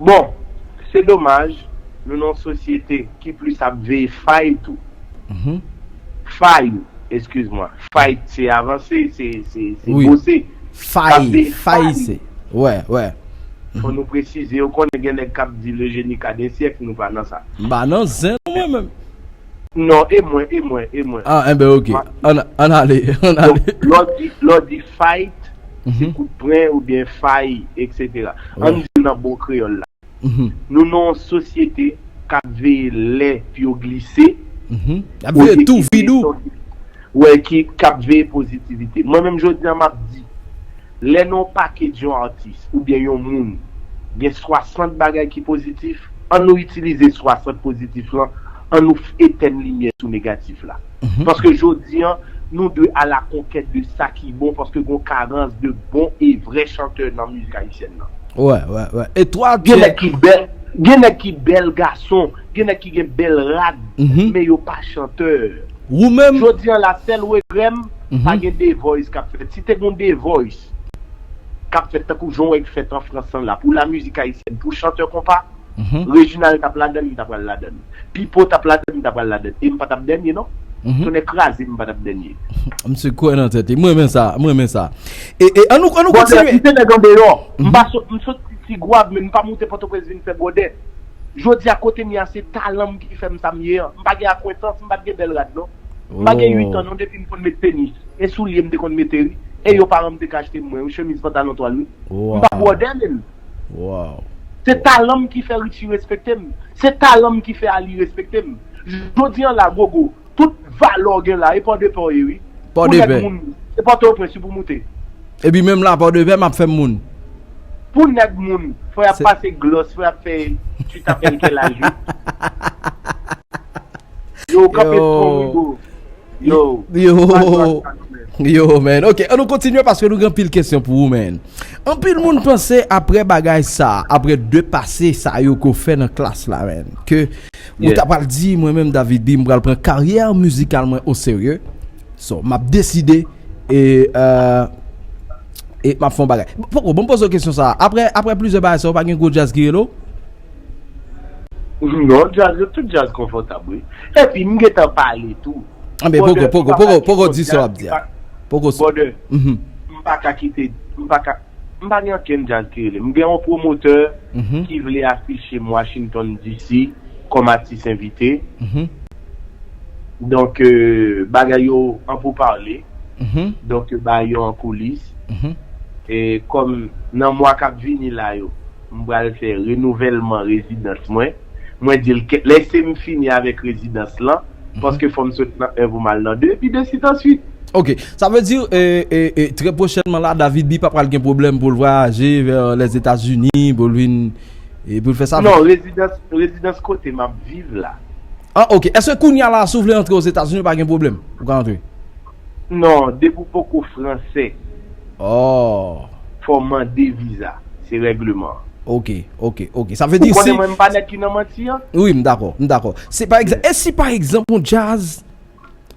Bon, se domaj, nou nan yon sosyete ki plis ap veye fay tou. Mhm. Fay, eskiz mwen. Fight, se avanse, se, se, se bose. Fay, fay, se. Wè, wè. Fò nou presize, ou konnen gen nèg k ap di le génie cadensien, nou pa nan sa. M pa nan zen, non, mwen menm. Non, e mwen, e mwen, e mwen. Ah, enben, ok. Ann, ann ale, ann ale. Donk, lè w di, lè w di fight, se kout pwen oubyen fay, etsetera. Ann di nan bon kreyòl la. Mhm. Nou nan yon sosyete k ap veye lè pou yo glise. Mhm. Y ap veye tou vid ou. Wè, ki, k ap veye pozitivite. Mwen menm, jodi a, m ap di, lè nan yon pakej yon atis oubyen yon moun, gen swasant bagay ki pozitif, ann nou itilize swasant pozitif lan, ann nou f-, etèn limyè sou negatif la. Mhm. Paske jodi an, nou dwe a la konkèt de sa ki bon, paske gon karans de bon e vrè chantè nan mizik ayisyèn nan. Wè, wè, wè. E twa, gen nèg ki bèl, gen nèg ki bèl gason, gen nèg ki gen bèl rad, mhm, men yo pa chantè. Ou menm? Jodi an la, sèl regrè m, pa gen The Voice k ap fèt. Si te gon The Voice k ap fèt tankou jan w wè k fèt an Frans lan la, pou la mizik ayisyèn, pou chantè konpa, mhm, Reginald t ap ladann, li t ap pral ladann. Pipo t ap ladann, li t ap pral ladann. E m pa t ap dènye, non. Mhm. Tonnè kraze m, m pa t ap dènye. Misye kwè nan tèt li. M renmen sa, m renmen sa. E, e, ann nou, ann nou kontinye. Bwòdè, m se nèg andeyò. M pa sot, m sot Ti Gwav, men m pa moute Pòtoprens vin fè bwòdè. Jodi a, kote m ye a, se talan m ki fè m sa m ye an. M pa gen akwentans, m pa t gen bèl rad, non. M pa gen uit an, non, depi m konn met tenis. E soulye m te konn mete, wi. E yo paran m te ka achte m mwen, wi, chemiz pantalon twal, wi. M pa bwòdè, menm. Se talan m ki fè Richie respekte m. Se talan m ki fè Ali respekte m. Jodi an la, Gogo, tout valè w gen la, e Pòdepè w ye, wi. Pou nèg moun, se Pòtoprens wi pou moute. Epi menm la, Pòdepè, m ap fè m moun. Pou nèg moun, fò y ap pase glòs, fò y ap fè, tu t'appelles quel âge, wi. Yo, kanpe twò, wi, bro. Yo. Yo. Yo, man. Ok, ann nou kontinye paske nou gen anpil kesyon pou ou, man. Anpil moun panse apre bagay sa, apre de pase sa yo ke w fè nan klas la, man, ke ou ta pral di, mwen menm, David B, m pral pran karyè mizikal mwen o serye. So, m ap deside e, euh, e m ap fè yon bagay. Poko, bon, m poze w kesyon sa a. Apre, apre plizyè bagay sa yo, pa gen gwo djaz ki rele w? Non, djaz yo, tout djaz konfòtab, wi. Epi, m gentan pale tou. Anben, poko, poko, poko, poko di sa w ap di a. Poko. Brother, m pa ka kite, m pa ka, m pa gen ankenn djaz ki rele m. M gen yon pwomotè ki vle afiche m Washington D C kòm atis envite. Donk, euh, bagay yo an pou pale. Donk, bagay yo an koulis. E kòm nan mwa k ap vini la yo, m pral fè renouvèlman rezidans mwen. Mwen di l, lèse m fini avèk rezidans lan, paske fò m sot nan en pou m al nan de, epi de sit answit. Ok, sa vle di, e, e, e, trè pwochènman la, David B pa pral gen pwoblèm pou l vwayaje vè Lèzetazini, pou l vin, e, pou l fè sa? Non, rezidans, rezidans kote m ap viv la. Ah, ok. Èske kounye a la, si w vle antre Ozetazini, pa gen pwoblèm? Ou ka antre? Non, depi w poko fransè. Oh. Fò w mande viza. Se règleman. Ok, ok, ok. Sa vle di si. Ou konnen mwen, m pa nèg ki nan manti an. Wi, m dakò, m dakò. Se pa egzanp, e si pa egzanp, yon djaz,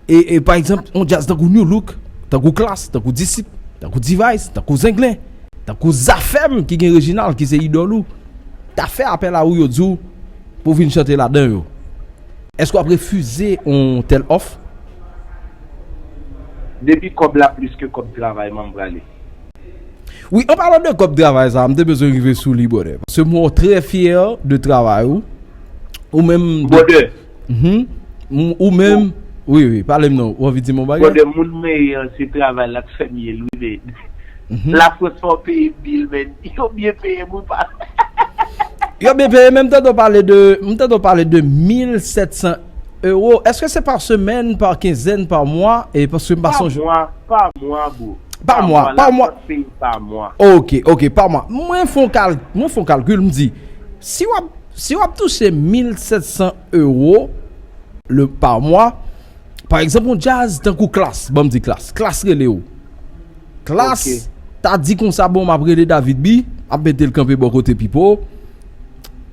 e, e pa egzanp, yon djaz tankou Nu Look, tankou Klass, tankou Disip, tankou D-Vice, tankou Zenglen, tankou Zafèm ki gen Reginald ki se idòl ou, ta fè apèl a ou, yo di w pou w vin chante ladan yo, èske w ap refize yon tèl òf? Depi kòb la plis ke kòb travay, man, m prale. Wi, an palan de kòb travay sa, m te bezwen rive sou li, brother. Paske m wè w trè fyè de travay ou. Ou menm. Brother. Mhm. Ou menm. Wi, wi, pale m non. Ou anvi di m yon bagay? Brother, moun mwen ye an, se travay la k fè m ye l, wi, men. Mhm. Lafrans fè w peye bil, men. Yo byen peye m, wi, pa. Yo byen peye, men m tande w pale de, m tande w pale de mil sèt san ewo. Èske se pa semèn, pa kenzèn, pa mwa? E paske m pa sonje. Pa mwa, pa mwa, bro. Pa mwa, pa mwa. Pa mwa. Ok, ok, pa mwa. Mwen fè yon kal, mwen fè yon kalkil, m di, si w ap, si w ap touche mil sèt san ewo le, pa mwa, pa egzanp, yon djaz tankou Klass, ban m di Klass, Klass rele w. Klass ta di konsa, bon, m ap rele David B, ap mete l kanpe bò kote Pipo,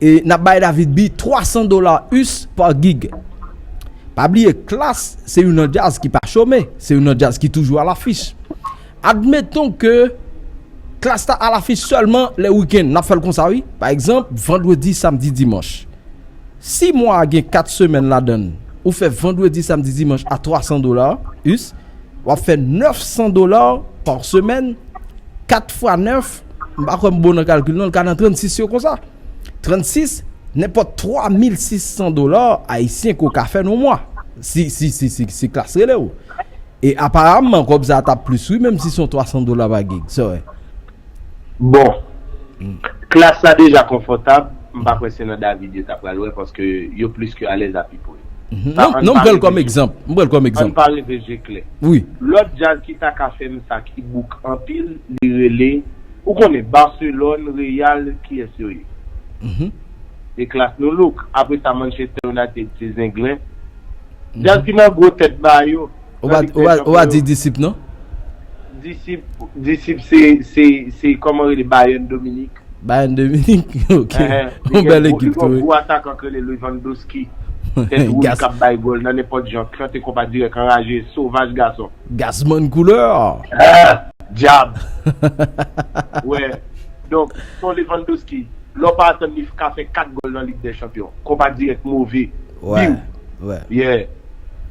e n ap bay David B twa san dola us pa gig. Pa bliye, Klass se youn nan djaz ki pa chome, se youn nan djaz ki toujou alafich. Admeton ke Klass ta alafich sèlman lè wikenn, n ap fè l konsa, wi. Pa egzanp, vandredi, samdi, dimanch. Si mwa a gen kat semèn ladan l, ou fè vandredi, samdi, dimanch a twa san dola us, w ap fè nèf san dola pa semèn, kat fwa nèf, m pa kwè m bon nan kalkil non, l ka nan trannsis yo konsa. Trannsis, nenpòt twa mil sis san dola ayisyen ke w ka fè nan yon mwa. Si, si, si, si, si Klass rele w. E aparamman, kòb sa a t ap plis, wi, menm si se yon twa san dola pa gig. Sa w wè. Bon. Klass la deja konfòtab. M pa kwè se nan David yo ta pral wè, paske yo plis ke alèz a Pipo. Mhm. Non, non, m pran l kòm egzanp. M pran l kòm egzanp. Ann pa reve je klè. Wi. Lòt djaz ki ta ka fè m sa ki bouk anpil, li rele, ou konnen, Barcelone, Real, kiyès yo ye? Mhm. Se Klass Nu Look. Apre sa, Manchester United, se Zenglen. Mhm. Djaz ki nan gwo tèt ba yo. Ou pa, ou pa, ou pa di Disip, non? Disip, Disip se, se, se, kòman rele, Bayern Dominik. Bayern Dominik, ok. Yon bèl ekip tou, wi. Gwo atakan k rele Lewandowski. Tèt wouj k ap bay gòl nan nenpòt jan. Chante konpa dirèk, anraje, sovaj gason. Gazman koulè. Ah, dyab. Wè. Donk, se yon Lewandowski. Lè w pa atann li ka fè kat gòl nan Lig dè Chanpyon. Konpa dirèk move. Biw. Yeah.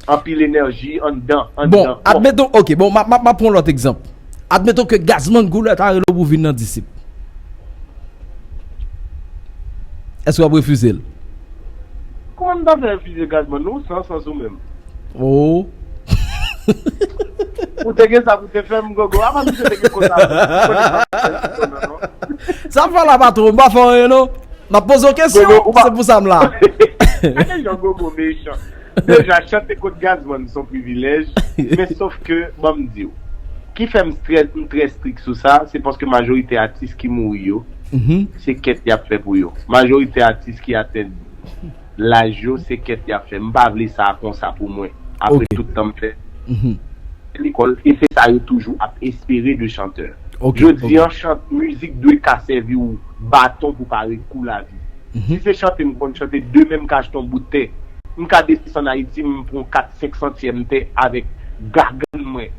Anpil enèji anndan, anndan. Bon, admeton, ok, bon, m ap, m ap, m ap pran yon lòt egzanp. Admeton ke Gazman Goulè ta rele w pou vin nan Disip. Èske w ap refize l? Kòman m ta fè refize Gazman? Ou san sans ou menm. Oh. Ou te gen sa pou te fè m, Gogo. Apa misye te gen konsa pou te fè m, non? Sa m fè la pa twò, m pa fè anyen, non. M ap poze w kesyon, se pou sa m la. Gade jan Gogo mechan. Deja, chante kont Gazman se yon privilèj, men sòf ke, ban m di w, ki fè m trè, m trè strik sou sa, se paske majorite atis ki mouri yo, se kèt y ap fè pou yo. Majorite atis ki atenn laj yo, se kèt y ap fè. M pa vle sa konsa pou mwen, apre tout tan m fè lekòl, e se sa yo toujou ap espere de chantè. Jodi an, chant, mizik dwe ka sèvi w baton pou pa ret kou lavi. Si se chante m konn chante, demen m ka achte yon bout tè. M ka desann Ayiti, m pran kat, senk santyèm tè avèk gagann mwen,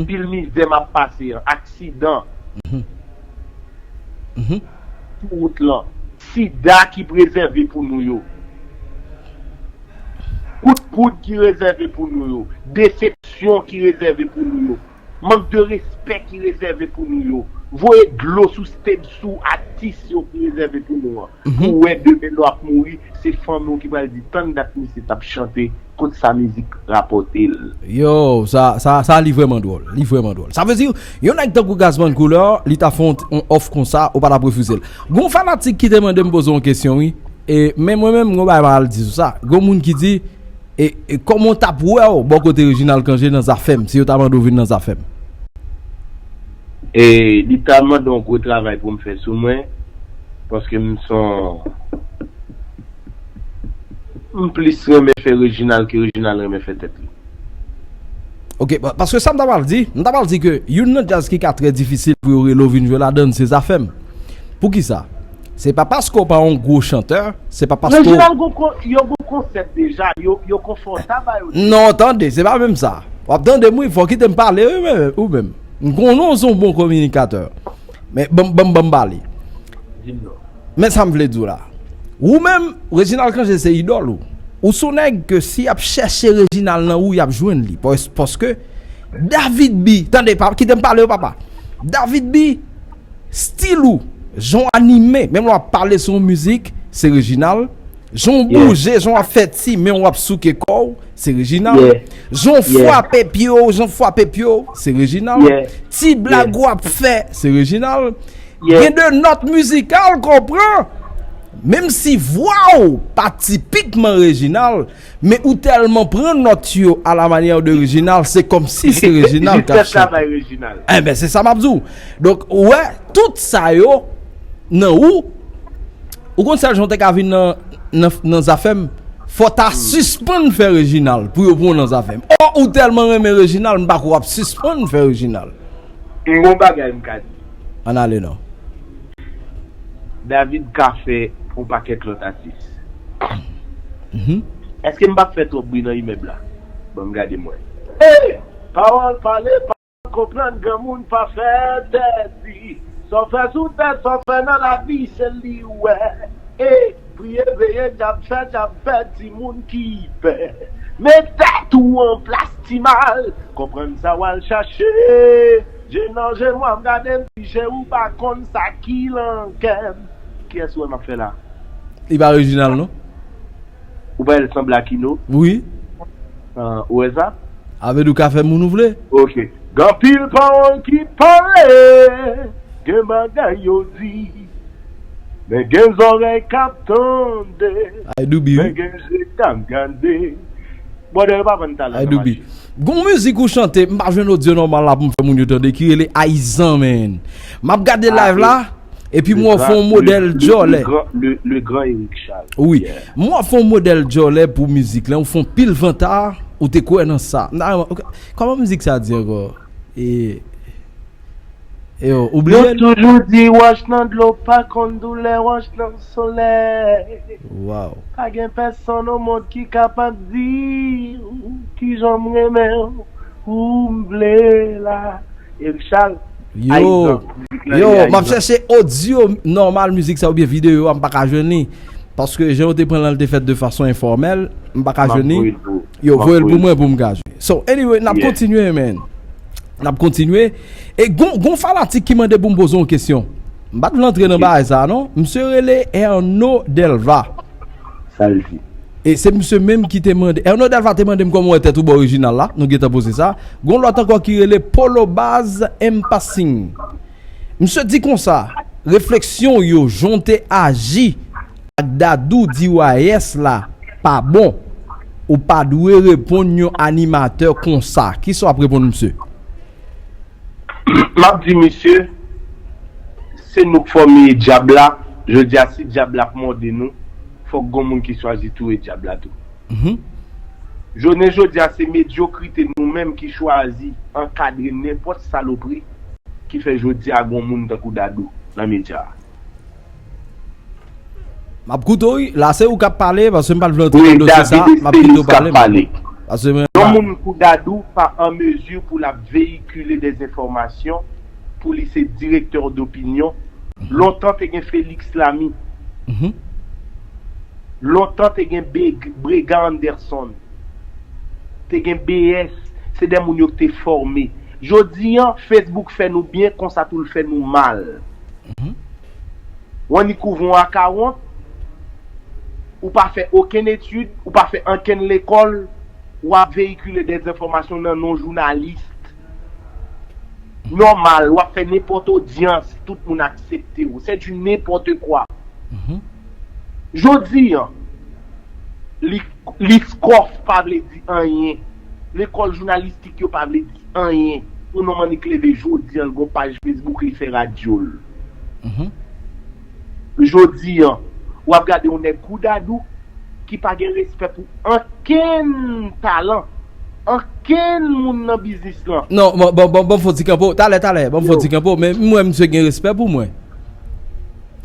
pil mizè m ap pase an, aksidan sou wout lan, sida ki prezève pou nou yo, kout poud ki rezève pou nou yo, desepsyon ki rezève pou nou yo, mank de respè ki rezève pou nou yo, voye dlo sou stage sou atis yo ki rezève pou nou an. Pou wè demen lè w ap mouri, se fanmi w ki pral di tann dat misye t ap chante, kot sa mizik rapòte l. Yo, sa, sa, sa li vrèman dwòl. Li vrèman dwòl. Sa vle di, yon nèg tankou Gazzman Couleur, li ta fè yon, yon òf konsa, ou pa t ap refize l. Gon fanatik ki te mande m poze yon kesyon, wi. E, men mwen menm, gon bagay m al di sou sa. Gon moun ki di, e, e kòman w t ap wè w bò kote Reginald Cangé nan Zafèm, si yo ta mande w vin nan Zafèm? E, li ta mande yon gwo travay pou m fè sou mwen, paske m se yon, m plis renmen fè Reginald ke Reginald renmen fè tèt li. Ok, pa-, paske sa m ta pral di, m ta pral di ke youn nan djaz ki ka trè difisil pou yo rele w vin jwe ladann, se Zafèm. Poukisa? Se pa paske w pa yon gwo chantè, se pa paske w Reginald gon kon-, yo gon konsèp deja, yo, yo konfòtab a yo deja. Non, tande, se pa menm sa. W ap tande m, wi, fò w kite m pale, wi, men, ou menm. M konnen w se yon bon kominikatè. Men, ban m, ban m, ban m pale. Di m non. Men sa m vle di w la. Ou menm, Reginald Cangé se idòl ou. Ou se yon nèg ke si y ap chèche Reginald nan ou, y ap jwenn li. Pas-, paske David B, tande, pa, kite m pale w, papa. David B, stil ou, jan w anime, menm lè w ap pale sou yon mizik, se Reginald. Jan w bouje, jan w ap fè ti men w ap souke kò w, se Reginald. Jan w frape pye w, jan w frape pye w, se Reginald. Ti blag w ap fè, se Reginald. Gen de nòt mizikal ke w pran, menm si vwa w pa tipikman Reginald, men ou tèlman pran nòt yo à la manière de Reginald, se kòmsi se Reginald k ap chante. Enben, se sa m ap di w. Donk, ou wè, tout sa yo, nan ou, ou konn sèl jan w te ka vin nan, nan, nan Zafèm, fò w ta sispann fè Reginald pou yo pran w nan Zafèm. Ò, ou tèlman renmen Reginald, m pa kwè w ap sispann fè Reginald. M gon bagay m ka di. Ann ale non. David ka fè pou pakèt lòt atis. Èske m p ap fè twòp bri nan imèb la? Ban m gade mwen. Ey! Pawòl pale, pa konprann, granmoun pa fè tèt di. Sa w fè sou tèt, sa w fè nan lavi, se li w wè. Ey! Priye, veye, djab fè, djab fè, timoun ki pè. Met tèt ou an plas, ti mal. Konprann sa w al chache. Je nan je, mwa m gade m, ti je, ou pa konn sa ki lan kè m. Kiyès ou wè m ap fè la? Li pa Reginald, non? Ou pa wè l sanble ak Ino? Wi. Ah, ou wè sa? Avè di w ka fè moun ou vle. Ok. Gen anpil pawòl ki pale, gen bagay yo di, men gen zòrèy k ap tande, men gen je k ap gade. Bwòdè, yo pa vann talan nan mache. Gon mizik ou chante, m pa jwenn odyo nòmal la pou m fè moun yo tande, ki rele Ayizan, man. M ap gade live la, epi m wè w fè yon modèl djòlè. Le grand, le, le grand Eric Charles. Wi. M wè w fè yon modèl djòlè pou mizik la, ou fè yon pil vanta, ou te kwè nan sa. Kòman mizik sa di ankò? E, e yo, ou bliye l? Yo toujou di wòch nan dlo pa konn doulè wòch nan solèy. Waw. Pa gen pèsonn o mond ki kapab di w kijan m renmen w, ou m vle la. Eric Charles, Ayizan. Yo, m ap chèche odyo nòmal mizik sa oubyen videyo a, m pa ka jwenn li. Paske jan yo te pran l, l te fèt de fason enfòmèl, m pa ka jwenn li. Yo, voye l pou mwen pou m ka jwe. So, anyway, n ap kontinye, man. N ap kontinye. E gon, gon fanatik ki mande pou m poze yon kesyon. M pa t vle antre nan bagay sa a, non. Misye rele Erno Delva. Sa l di. E se misye menm ki te mande. Erno Delva te mande m kòman w wè tèt ou bò Reginald la. Nou gentan poze sa. Gon lòt ankò ki rele Polo Baz M Passing. Misye di konsa, refleksyon w yo, jan w te aji ak Dadou D Y S la pa bon. Ou pa dwe reponn yon animatè konsa. Kisa w ap reponn misye? M ap di misye, se nou k fòme dyab la. Jodi a, si dyab la ap mòde nou, fòk gon moun ki chwazi touye dyab la tou. Jounen jodi a, se medyokrite nou menm ki chwazi ankadre nenpòt salopri ki fè jodi a gon moun tankou Dadou nan medya a. M ap koute w, wi. La, se ou k ap pale, paske m pa t vle antre nan dosye sa. M ap kite w pale, m. Paske mwen, m pa Moun kou Dadou pa an mezi pou l ap veyikile dèzenfòmasyon, pou li se direktè dopinyon. Lontan te gen Felix Lamy. Lontan te gen Beg- Brega Anderson. Te gen B S. Se de moun yo ki te fòme. Jodi an, Facebook fè nou byen, konsa tou l fè nou mal. W annik ouvri yon akawont, ou pa fè okenn etid, ou pa fè ankenn lekòl, w ap veyikile dèzenfòmasyon nan non jounalis. Nòmal, w ap fè nenpòt odyans, tout moun aksepte w. C'est du n'importe quoi. Jodi an, li, li skof pa vle di anyen. Lekòl jounalistik yo pa vle di anyen. Pou non annik leve jodi an, l gon paj Facebook, li fè radyo l. Jodi an, w ap gade yon nèg kou Dadou ki pa gen respè pou ankenn talan, ankenn moun nan biznis lan. Non, bon, bon, bon, bon, fò ti kanpo. Talè, talè, bon, fò ti kanpo. Men mwen, misye gen respè pou mwen.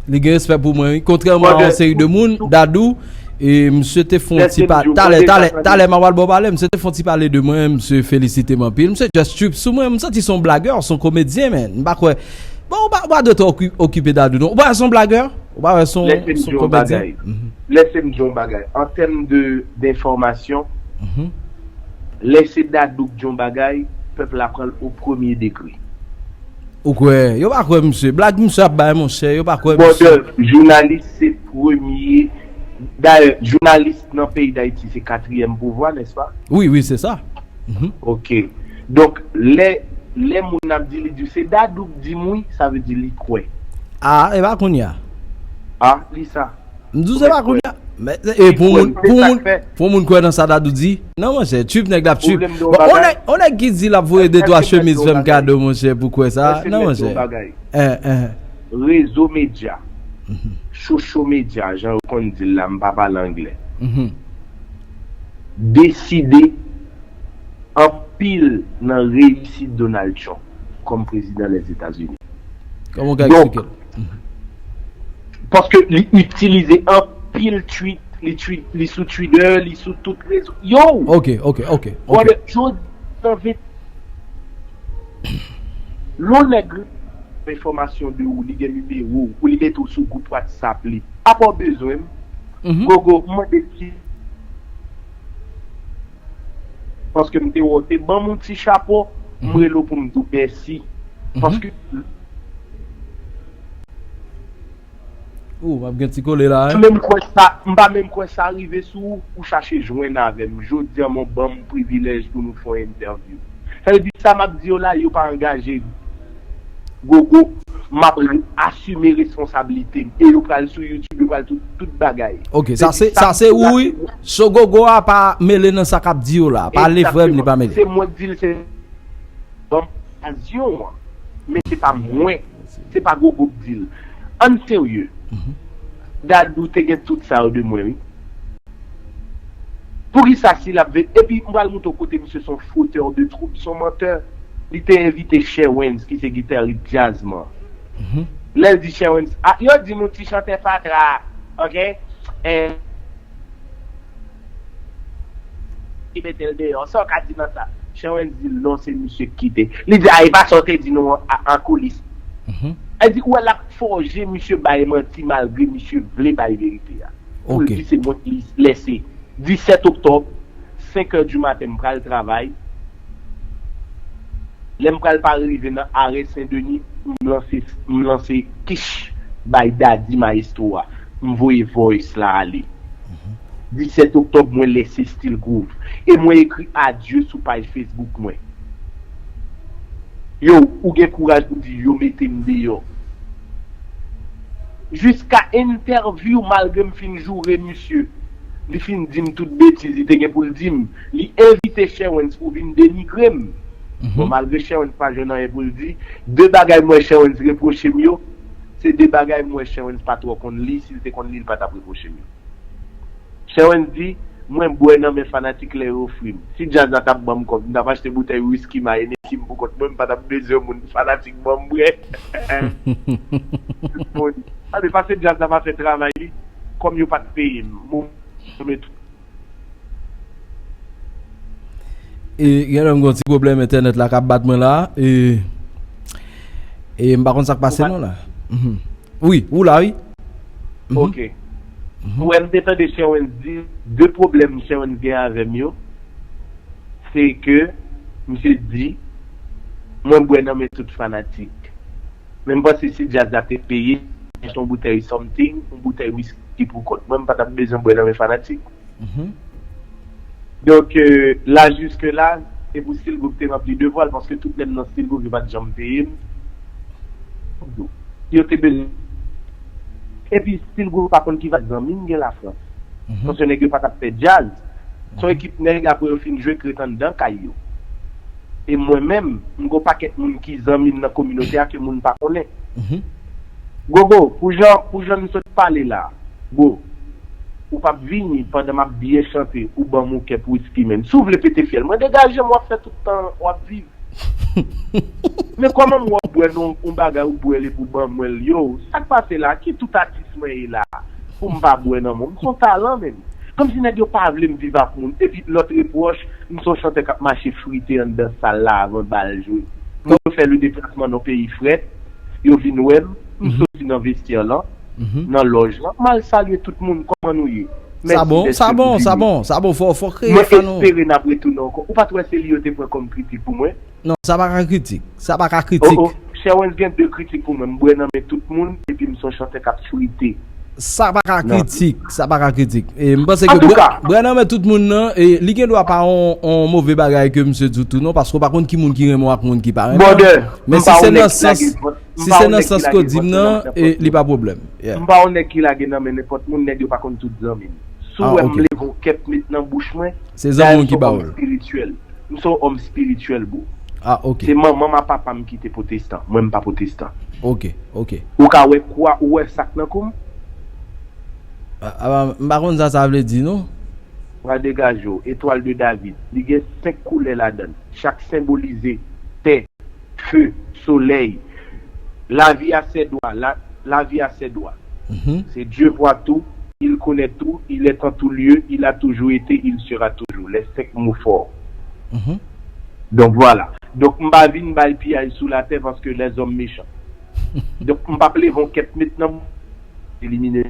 Li gen respè pou mwen, wi. Kontrèman a yon seri de moun, Dadou, e misye te fè yon ti pa- Talè, talè, talè, m a pral ba w pale. Misye te fè yon ti pale de mwen, misye felisite m anpil. Misye just trip sou mwen, m santi se yon blagè, se yon komedyen, men. M pa kwè. Bon, ou pa, ou pa dwe twò oki- okipe Dadou, non. Ou pa wè se yon blagè? Ou pa wè se yon, se yon komedyen? Lèse m di yon bagay. An tèm de, denfòmasyon, lè se Dadou k di yon bagay, pèp la pran l o premye degre. Ou kwè? Yo pa kwè misye. Blag misye ap bay, monchè, yo pa kwè misye. Brother, jounalis se premye. Dayè, jounalis nan peyi Dayiti se katriyèm pouvwa, nèspa? Wi, wi, se sa. Ok. Donk, lè, lè moun ap di, li di se Dadou k di m wi, sa vle di li kwè. A, e pa kounye a. A, li sa. M di w se pa kounye a. Men, e pou moun, pou moun, pou moun kwè nan sa Dadou di? Non, monchè, trip nèg la ap trip. Bon, on nèg, on nèg ki di l ap voye de twa chemiz fè m kado, monchè, pou kwè sa. Non, monchè. Eh, eh. Rezo medya, social media, jan yo konn di l la, m pa pale anglè, deside anpil nan reyisit Donald Trump kòm prezidan Lèzetazini. Kòman w ka eksplike l? Paske li itilize anpil tweet, li tweet, li sou Twitter, li sou tout rezo. Yo! Ok, ok, ok, ok. Brother, jodi nan vent, lè yon nèg gen enfòmasyon de ou, li gen nimewo w, ou li mete w sou gwoup WhatsApp li. Apa w bezwen m? Gogo, m mande ki Paske m te wè w te ban m yon ti chapo, m rele w pou m di w mèsi. Paske Ou, m ap gen ti kole la, m pa menm kwè sa, m pa menm kwè sa rive sou ou, ou chache jwenn avè m. Jodi a, m ban m privilèj pou nou fè yon entèvyou. Sa vle di sa m ap di yo la, yo pa angaje. Gogo, m ap re- asime responsablite m. E yo pral sou YouTube, yo pral tout, tout bagay. Ok, sa se, sa se ou, wi. So Gogo a pa mele nan sa k ap di yo la. Pale frè m, li pa mele. Se mwen k di l, se ban m okazyon an. Men se pa mwen. Se pa Gogo k di l. Ann serye. Dadou te gen tout sa yo de mwen, wi. Poukisa si l ap ve- Epi m pral montre w kote misye se yon fotè de twoub, se yon mantè. Li te envite Cherwens ki se gitaris djaz mwen. Lè l di Cherwens, a, yo di nou ti chantè fatra, ok? Eh, ki mete l deyò. Sa w ka di nan sa? Cherwens di l non, se misye k kite. Li di, a, e pa sa w te di nou an, an koulis. Li di, ou wè l ap fòje misye bay manti malgre misye vle bay verite a. Pou l di se mwen ki lèse. Disèt oktòb, senk è di maten, m pral travay. Lè m pral pare rive nan arè Sen Deni, m lanse, m lanse kich bay Daddy Maestro a. M voye voice la ale. Disèt oktòb, mwen lèse Still Groove. E mwen ekri adye sou paj Facebook mwen. Yo, ou gen kouraj pou di yo mete m deyò. Jiska entèvyou, malgre m fin joure misye, li fin di m tout betiz li te gen pou l di m. Li envite Cherwens pou vin denigre m. Bon, malgre Cherwens pa jwenn anyen pou l di, de bagay m wè Cherwens repwoche m yo, se de bagay m wè Cherwens pa twò konn li. Si l te konn li, l pa t ap repwoche m yo. Cherwens di, mwen bwè nan men fanatik lè yo ofri m. Si djaz la t ap ban m kòb, m t ap achte boutèy wiski m a Hennessy m pou kont mwen, m pa t ap bezwen moun fanatik ban m bwè. Bon, ale pase djaz la pa fè travay li, kòm yo pa t peye m. Mwen, mwen tou. E, gen lè m gen yon ti pwoblèm entènèt la k ap bat mwen la. E, e m pa konn sa k pase non la. Mhm. Wi, ou la, wi. Mhm. Ok. Ou wè, m te tande Sherwens di, de pwoblèm Sherwens gen avè m yo, se ke misye di, mwen bwè nan men tout fanatik. Men m panse si djaz la te peye, achte yon boutèy something, yon boutèy wiski pou kont mwen, m pa t ap bezwen bwè nan men fanatik. Mhm. Donk, euh, la, jiske la, se pou Still Groove te ranpli devwa l, paske tout lè m nan Still Groove, yo pa t janm peye m. Yo te bezwen. Epi, Still Groove pa konn ki va zanmi m gen Lafrans. Mhm. Paske nèg yo pa t ap fè djaz. Se yon ekip nèg, apre yo fin jwe, k ret anndan kay yo. E mwen menm, m gen yon pakèt moun ki zanmi m nan kominote a ke moun pa konnen. Mhm. Gogo, pou jan, pou jan n sot pale la, bro, ou p ap vini pandan m ap byen chante, ou ban m yon kèp wiski, menn. Si w vle pete fyèl mwen, degaje m, w ap fè tout tan w ap viv. Men kòman m wè w bwè nan yon bagay, ou bwè l epi w ban mwen l? Yo, sa k pase la? Ki tout atis mwen ye la pou m pa bwè nan men w? M se yon talan, menn. Kòmsi nèg yo pa vle m viv ak moun. Epi lòt repwòch, m se yon chantè k ap mache frite anndan sal la avan bal jwe. Pou yo fè le deplasman nan peyi frèt, yo vin wè m, m soti nan vestyè lan, nan lòj lan, m al salye tout moun, kòman nou ye? Sa bon, sa bon, sa bon, sa bon, fò, fò kreye fan nou. Mwen espere n ap retounen ankò. Ou pa t wè se li yo te pran kòm kritik pou mwen? Non, sa pa ka kritik. Sa pa ka kritik. Oh, oh. Sherwens gen de kritik pou mwen. M bwè nan men tout moun, epi m se yon chantè k ap frite. Sa pa ka kritik. Sa pa ka kritik. E m panse ke bwè nan men tout moun nan, e li gen dwa pa yon, yon move bagay ke misye di tou non, paske w pa konn ki moun ki renmen w ak moun ki pa renmen w. Men si se nan sans, si se nan sans ke w di m nan, e li pa pwoblèm. Yeah. M pa yon nèg ki lage nan men nenpòt moun, nèg yo pa konn tout zanmi m. Si w wè m leve yon kèp met nan bouch mwen, se zanmi w ki ba w l. M se yon òm espirityèl, bro. Ah, ok. Se manman m ak papa m ki te pwotestan. Mwen, m pa pwotestan. Ok, ok. Ou ka wè kwa, ou wè sa k nan kou m? Ah, ah, m pa konn sa sa vle di, non. Wa degaje w, etwal de David. Li gen senk koulè ladan l. Chak senbolize tè, feu, soleil. La vie a ses doigts, la, la vie a ses doigts. Mhm. C'est Dieu voit tout, il connaît tout, il est en tout lieu, il a toujours été, il sera toujours. Les cinq mots forts. Mhm. Donk, vwala. Donk, m pa vin bay piyay sou latè paske lèzòm mechan. Donk, m p ap leve yon kèp met nan elimine.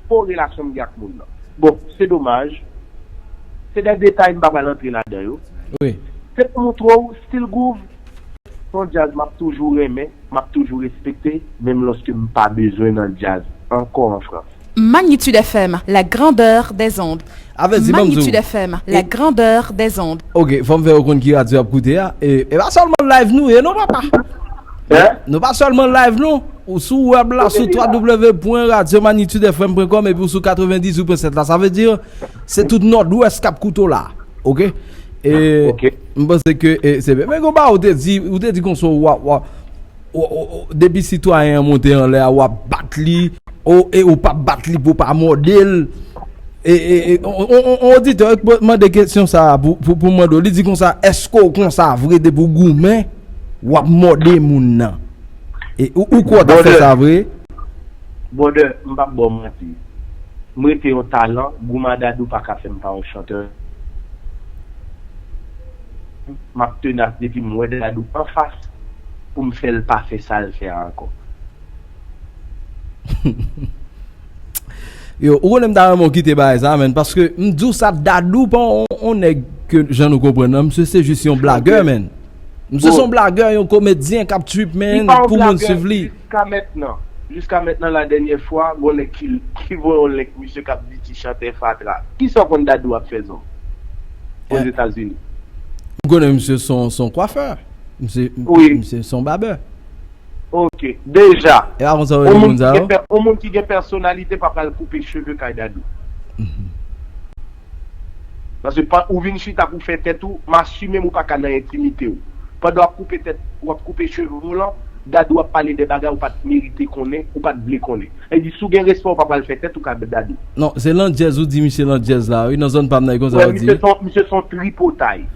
Po relasyon m gen ak moun nan. Bon, se domaj. Se de detay m pa pral antre ladan yo. Wi. Se pou montre w, Still Groove, se yon djaz m ap toujou renmen, m ap toujou respekte, menm lòske m pa bezwen nan djaz ankò an Frans. Magnitude F M, la grandeur des ondes. Avè di, ban m di w. Magnitude F M, la grandeur des ondes. Ok, fò m fè yo konn ki radyo y ap koute a. E, e pa sèlman live nou ye non, papa. Hein? Nou pa sèlman live non. Ou sou wèb la, sou w w w pwen radyo magnitude f m pwen kòm, epi ou sou katrevendizwit pwen sèt la. Sa vle di, se tout Nòdwès k ap koute w la. Ok? E m panse ke, e, se byen. Men gon bagay ou te di, ou te di konsa, w ap, w ap, w, w, w, depi sitwayen an monte anlè a, w ap bat li, ou, e ou p ap bat li pou w pa mòde l. E, e, e, on, on, on, on oditè mande kesyon sa a pou, pou, pou mande w. Li di konsa, èske w konsa vre depi w goumen, w ap mòde moun nan? E ou, ou kwè w t ap fè sa vre? Brother, m p ap ba w manti. M rete yon talan, goumen a Dadou pa ka fè m pa yon chantè. M ap tenas depi m wè Dadou anfas pou m fè l pa fè sa l fè a ankò. Yo, ou konnen m ta renmen w kite bagay sa, menn, paske m di w sa, Dadou pa yon, yon nèg ke jan nou konprann nan, misye se jis yon blagè, menn. Misye se yon blagè, yon komedyen k ap trip, menn, pou moun swiv li. Jiska mentnan, jiska mentnan, la dènyè fwa, gon nèg ki, ki voye yon link misye k ap di ti chantè fatra. Kisa w konn Dadou ap fè zòt Ozetazini? M konnen misye se yon, se yon kwafè. Misye, misye se yon babè. Ok, deja, e pa konsa yo di moun sa yo? On moun ki gen pè-, on moun ki gen pèsonalite pa pral koupe cheve kay Dadou. Mhm. Paske pa, ou vin chita pou fè tèt ou, m asime m ou pa ka nan entimite w. Pandan w ap koupe tèt, w ap koupe cheve w lan, Dadou ap pale de bagay ou pa t merite konnen, ou pa t vle konnen. Sa vle di, si w gen respè, w pa pral fè tèt ou kay Dadou. Non, se landjèz ou di, misye landjèz la, wi, nan zòn pa m nan, e konsa yo di. Misye se yon, misye se yon tripotay.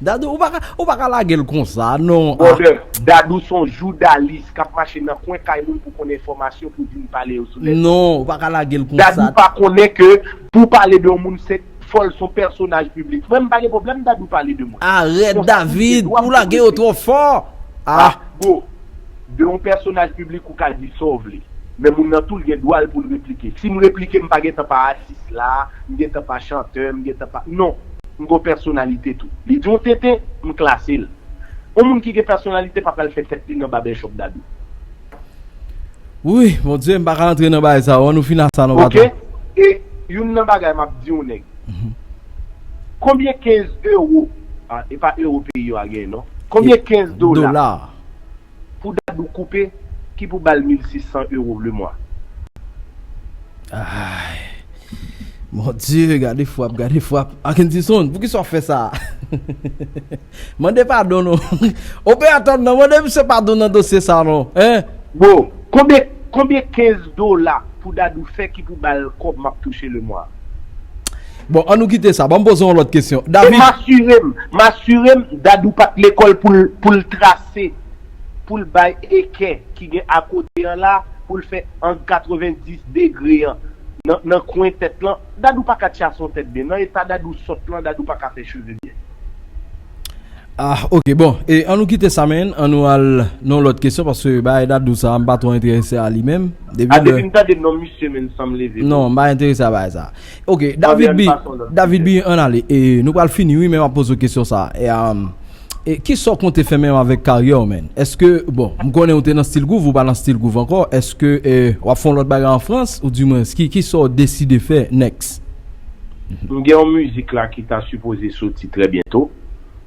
Dadou, ou pa ka, ou pa ka lage l konsa, non. Ah, Brother, Dadou se yon joudalis k ap mache nan kwen kay moun pou konn enfòmasyon pou vin pale yo sou lèt. Non, ou pa ka lage l konsa. Dadou pa konnen ke pou pale de yon moun se fò l se yon pèsonaj piblik. Mwen m pa gen pwoblèm Dadou pale de moun. Arèt David, ou lage yo twò fò. Ah. Bro, de yon pèsonaj piblik ou ka di sa w vle. Men moun nan tou l gen dwa l pou l replike. Si m replike m pa gentan pa atis la, m gentan pa chantè, m gentan pa. Non, m gon pèsonalite tou. Li di yon tenten, m klase l. Yon moun ki gen pèsonalite pa pral fè tèt li nan babèchòp Dadou. Wi, Bondye, m pa ka antre nan bagay sa yo, ann nou fin ak sa non patwon. E youn nan bagay m ap di yon nèg. Konbyen kenz ewo, ah, e pa ewo peyi yo a genyen non. Konbyen kenz dola pou Dadou koupe ki pou ba l mil sis san ewo le mwa? Ay. Bondye, gade frap, gade frap. Akendison, poukisa w ap fè sa? Mande padon non. Operatè m nan, mande misye padon nan dosye sa non. Hein? Bon, konbyen konbyen kenz dola pou Dadou fè ki pou ba l kòb m ap touche le mwa? Bon, ann nou kite sa. Ban m poze w yon lòt kesyon. David. E m asire m, m asire m, Dadou pa t lekòl pou l pou l trase, pou l bay ekè ki gen akote an la, pou l fè ang katrevenndis degre an nan, nan kwen tèt lan. Dadou pa ka tchase yon tèt byen. Nan eta Dadou sòt lan, Dadou pa ka fè cheve byen. Ah, ok, bon. E ann nou kite sa, men. Ann nou al nan yon lòt kesyon, paske bagay Dadou sa, m pa twò enterese a li menm. Depi A, depi m tande non misye, men, san m leve. Non, m pa enterese a bagay sa. Ok, David B, David B, ann ale. E nou pral fini, wi, men m ap poze w kesyon sa. E, um, e kisa w konte fè menm avèk karyè w, men? Èske, bon, m konnen w te nan Still Groove, ou pa nan Still Groove ankò. Èske, e, w ap fè yon lòt bagay an Frans, ou dimwens, ki, kisa w deside fè next? M gen yon mizik la ki ta sipoze soti trè byento.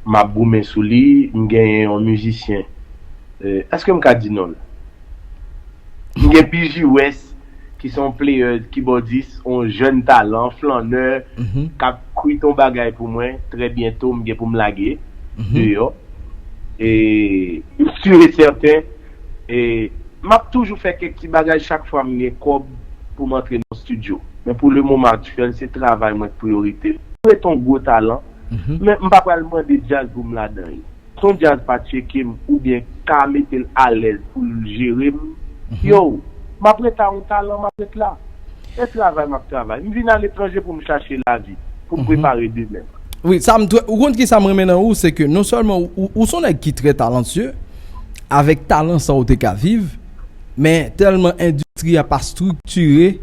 M ap goumen sou li. M genyen yon mizisyen. E, èske m ka di non l? M gen B J West, ki se yon player, kibòdis, yon jèn talan, flannè, k ap kwit yon bagay pou mwen. Trè byento, m gen pou m lage deyò. E m si e sèten, e m ap toujou fè kèk ti bagay chak fwa m gen kòb pou m antre nan estidyo. Men pou le moman aktyèl, se travay mwen k priyorite. M ret yon gwo talan, men m pa pral mande djaz pou m ladan l. Si yon djaz pa tcheke m oubyen ka mete l alèz pou l jere m, yo, m ap ret a yon talan, m ap ret la. E travay m ap travay. M vin aletranje pou m chache lavi, pou m prepare demen m. Wi, sa m, ou konn ki sa m renmen nan ou, se ke non sèlman ou, ou, ou se yon nèg ki trè talantye, avèk talan sa ou te ka viv, men tèlman endistri a pa striktire,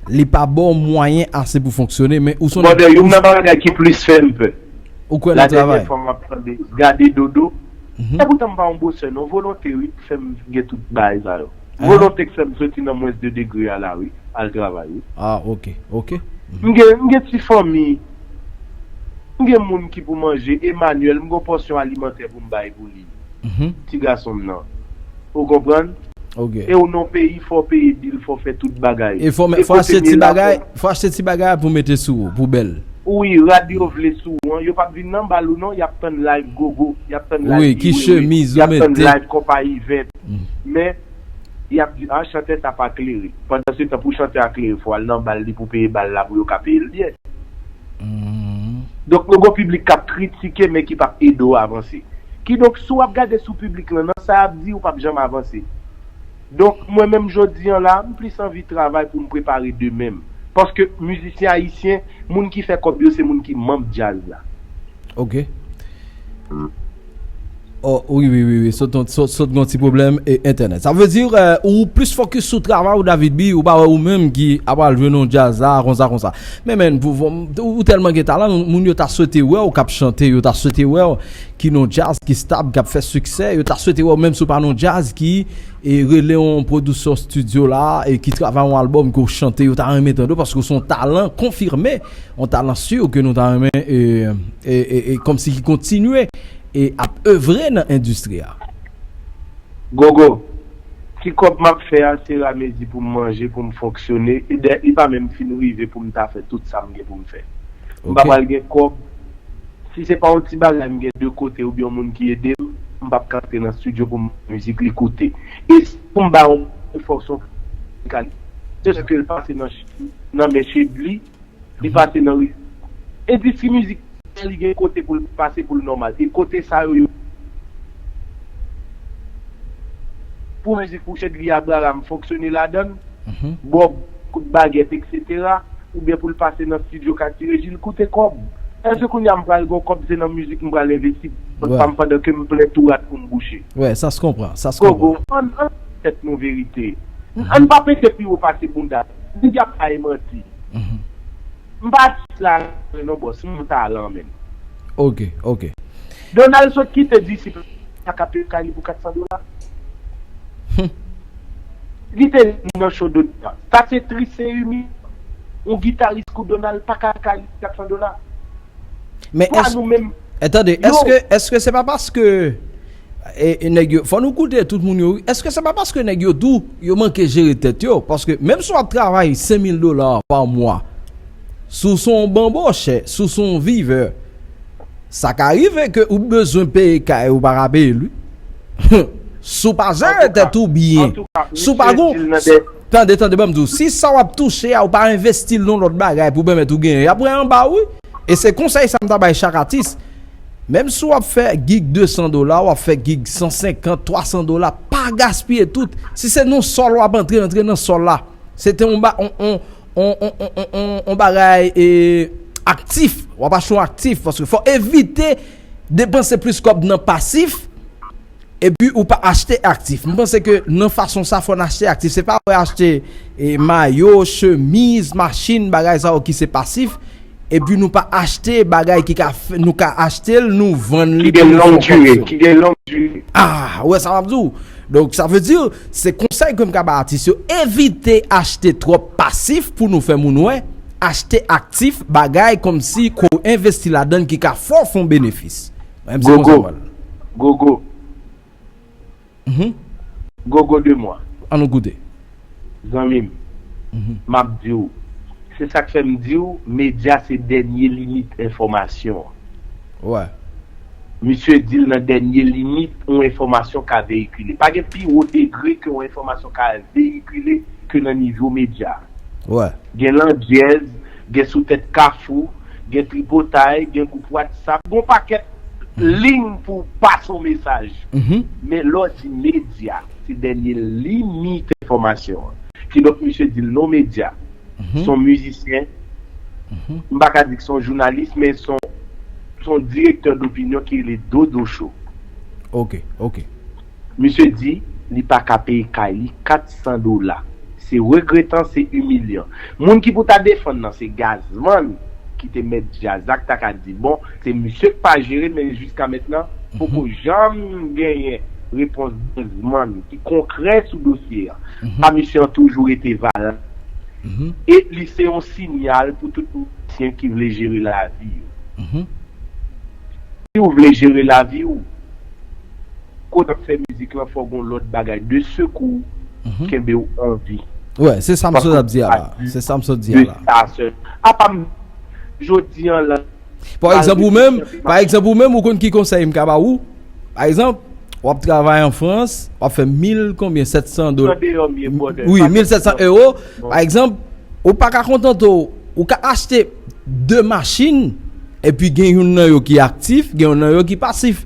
li pa ba w mwayen ase pou fonksyone, men ou se yon nèg. Brother, youn nan bagay ki plis fè m pè. Ou kwè nan travay? Ladènyè fwa m ap tande, gade dodo. E poutan m pa yon bosè non, volonte wi k fè m gen tout bagay sa yo. Volonte k fè m soti nan mwens de degre a la wi, al travay wi. Ah, ok, ok. M gen, m gen ti fanmi, m gen moun ki pou manje, Emmanuel, m gen yon pòsyon alimantè pou m bay pou li. Ti gason m nan. Ou konprann? E w nan yon peyi, fò w peye bil, fò w fè tout bagay. E fò, fò achte ti bagay, fò achte ti bagay pou mete sou ou, pou bèl. Wi, rad yo vle sou ou an, yo p ap vin nan bal ou non, y ap tann live Gogo, y ap tann live Wi, ki chemiz ou mete. Y ap tann live konpa Event. Men, y ap di, ah, chantè sa pa klere. Pandan se tan, pou chantè a klere, fò w al nan bal li pou peye bal la, pou yo ka peye l byen. Donk, nou gon piblik k ap kritike, men ki p ap ede w avanse. Kidonk, si w ap gade sou piblik lan, nan sa y ap di, ou p ap janm avanse. Donk, mwen menm jodi an la, m plis anvi travay pou m prepare demen m. Paske mizisyen ayisyen, moun ki fè kòb yo, se moun ki manm djaz la. Ok. Oh, wi, wi, wi, wi. Sot, sot, sot gon ti pwoblèm e entènèt. Sa vle di, euh, ou plis fokis sou travay ou, David B, ou pa wè ou menm ki ap al jwe nan djaz la, konsa, konsa. Men, men, pou, pou, ou tèlman gen talan, moun yo ta swete wè w k ap chante, yo ta swete wè w ki nan djaz, ki stab, k ap fè siksè, yo ta swete wè w menm si w pa nan djaz, ki, e, rele yon pwodiktè estidyo la, e ki travay yon albòm, ke w chante, yo ta renmen tande w, paske w se yon talan konfime, yon talan si, ke nou ta renmen, e, e, e, e kòmsi ki kontinye e ap evre nan endistri a. Gogo, ti kòb m ap fè a, se ramezi pou m manje, pou m fonksyone. E dayè, li pa menm fin rive pou m ta fè tout sa m gen pou m fè. M pa pral gen kòb. Si se pa yon ti bagay m gen de kote oubyen yon moun ki ede m, m p ap ka antre nan estidyo pou m mizik li koute. E si pou m ba yon fòs yon kalite, se ke l pase nan, nan men Chebly, Li pase nan ri. Endistri mizik li gen kote pou l pase pou l nòmal. E kote sa yo, yo pou mizik pou Chedly Abraham fonksyone ladan l, Bob, kout bagèt, etsetera, oubyen pou l pase nan estidyo Katy Regis, l koute kòb. Èske kounye a m pral gen kòb, se nan mizik m pral envesti pa m pandan ke m plen tou rat pou m bouche? Wè, sa se konpran, sa se konpran. Gogo, ann, ann tèt nou verite. Ann pa pete pi wo pase bounda. Nèg ap bay manti. M pa di la non bòs, m talan menm. Ok, ok. Donald sot kite disip la ka peye kay li pou kat san dola. Li te nan show Donald. Sa se tris, se imilyan. Yon gitaris kou Donald pa ka kay li pou kat san dola. Men Pwa nou menm. Etande, èske, èske se pa paske e, e nèg yo, fò nou koute tout moun yo wi. Èske se pa paske nèg yo tou, yo manke jere tèt yo? Paske menm si w ap travay senk mil dola pa mwa, si w se yon banbochè, si w se yon vivè, sa ka rive ke ou bezwen peye kay ou pa ka peye l wi. Si w pa jere tèt ou byen, si w pa gon, tande, tande, ban m di w, si sa w ap touche a, ou pa envesti l nan lòt bagay pou pèmèt ou genyen, y ap wè anba w wi. E se konsèy sa m ta bay chak atis. Menm si w ap fè gig de san dola, w ap fè gig san senkant, twa san dola, pa gaspiye tout. Si se nan sòl w ap antre, antre nan sòl la. Se te yon ba, on, on, on, on, on, on, on bagay e, aktif. W ap achte yon aktif. Paske fò evite depanse plis kòb nan pasif. Epi ou pa achte aktif. M panse ke nan fason sa fò n achte aktif. Se pa wè achte e, mayo, chemiz, machin, bagay sa yo ki se pasif. Epi nou pa achte bagay ki ka fè, nou ka achte l, nou vann li pou nou fè yon kòb sou. Ki gen long dire, ki gen long dire. Ah, ou wè sa m ap di w? Donk sa vle di, se konsèy ke m ka bay atis yo, evite achte twòp pasif pou nou fè moun wè, achte aktif, bagay kòmsi ke w envesti ladan l ki ka fè w fè yon benefis. Mwen menm se konsa m wè l. Gogo. Gogo de mwa. Ann nou koute. Zanmi m, m ap di w, se sa k fè m di w, medya se dènye limit enfòmasyon. Wè. Misye di l nan dènye limit yon enfòmasyon ka veyikile. Pa gen pi wo degre ke yon enfòmasyon ka veyikile ke nan nivo medya. Wè. Gen landjèz, gen sou tèt kafou, gen tripotay, gen gwoup WhatsApp, gen yon pakèt liy pou w pase yon mesaj. Men lè w di medya, se dènye limit enfòmasyon an. Kidonk, misye di l non medya. Se yon mizisyen. M pa ka di ke se yon jounalis, men se yon, se yon direktè dopinyon ki rele Dodo Show. Ok, ok. Misye di li pa ka peye kay li kat san dola. Se regretan, se imilyan. Moun ki pou ta defann nan se Gazman ki te mèt djaz la, ki ta ka di, bon, se misye k pa jere l, men jiska mentnan, poko janm genyen repons Gazman ki konkrè sou dosye an. Pa misye an toujou rete valab. E li se yon siyal pou tout mizisyen ki vle jere lavi yo. Si w vle jere lavi w, kote w ap fè mizik lan, fò w gen yon lòt bagay de sekou kenbe w an vi. Wè, se sa m sot ap di a la. Se sa m sot di a la. Apa m, jodi an la. Pa egzanp ou menm, pa egzanp ou menm, ou konn ki konsèy m ka ba ou? Pa egzanp, w ap travay an Frans, w ap fè mil konbyen, sèt san dola. Wi, mil sèt san ewo. Pa egzanp, ou pa ka kontante w, ou ka achte de machin, epi gen youn nan yo ki aktif, gen youn nan yo ki pasif.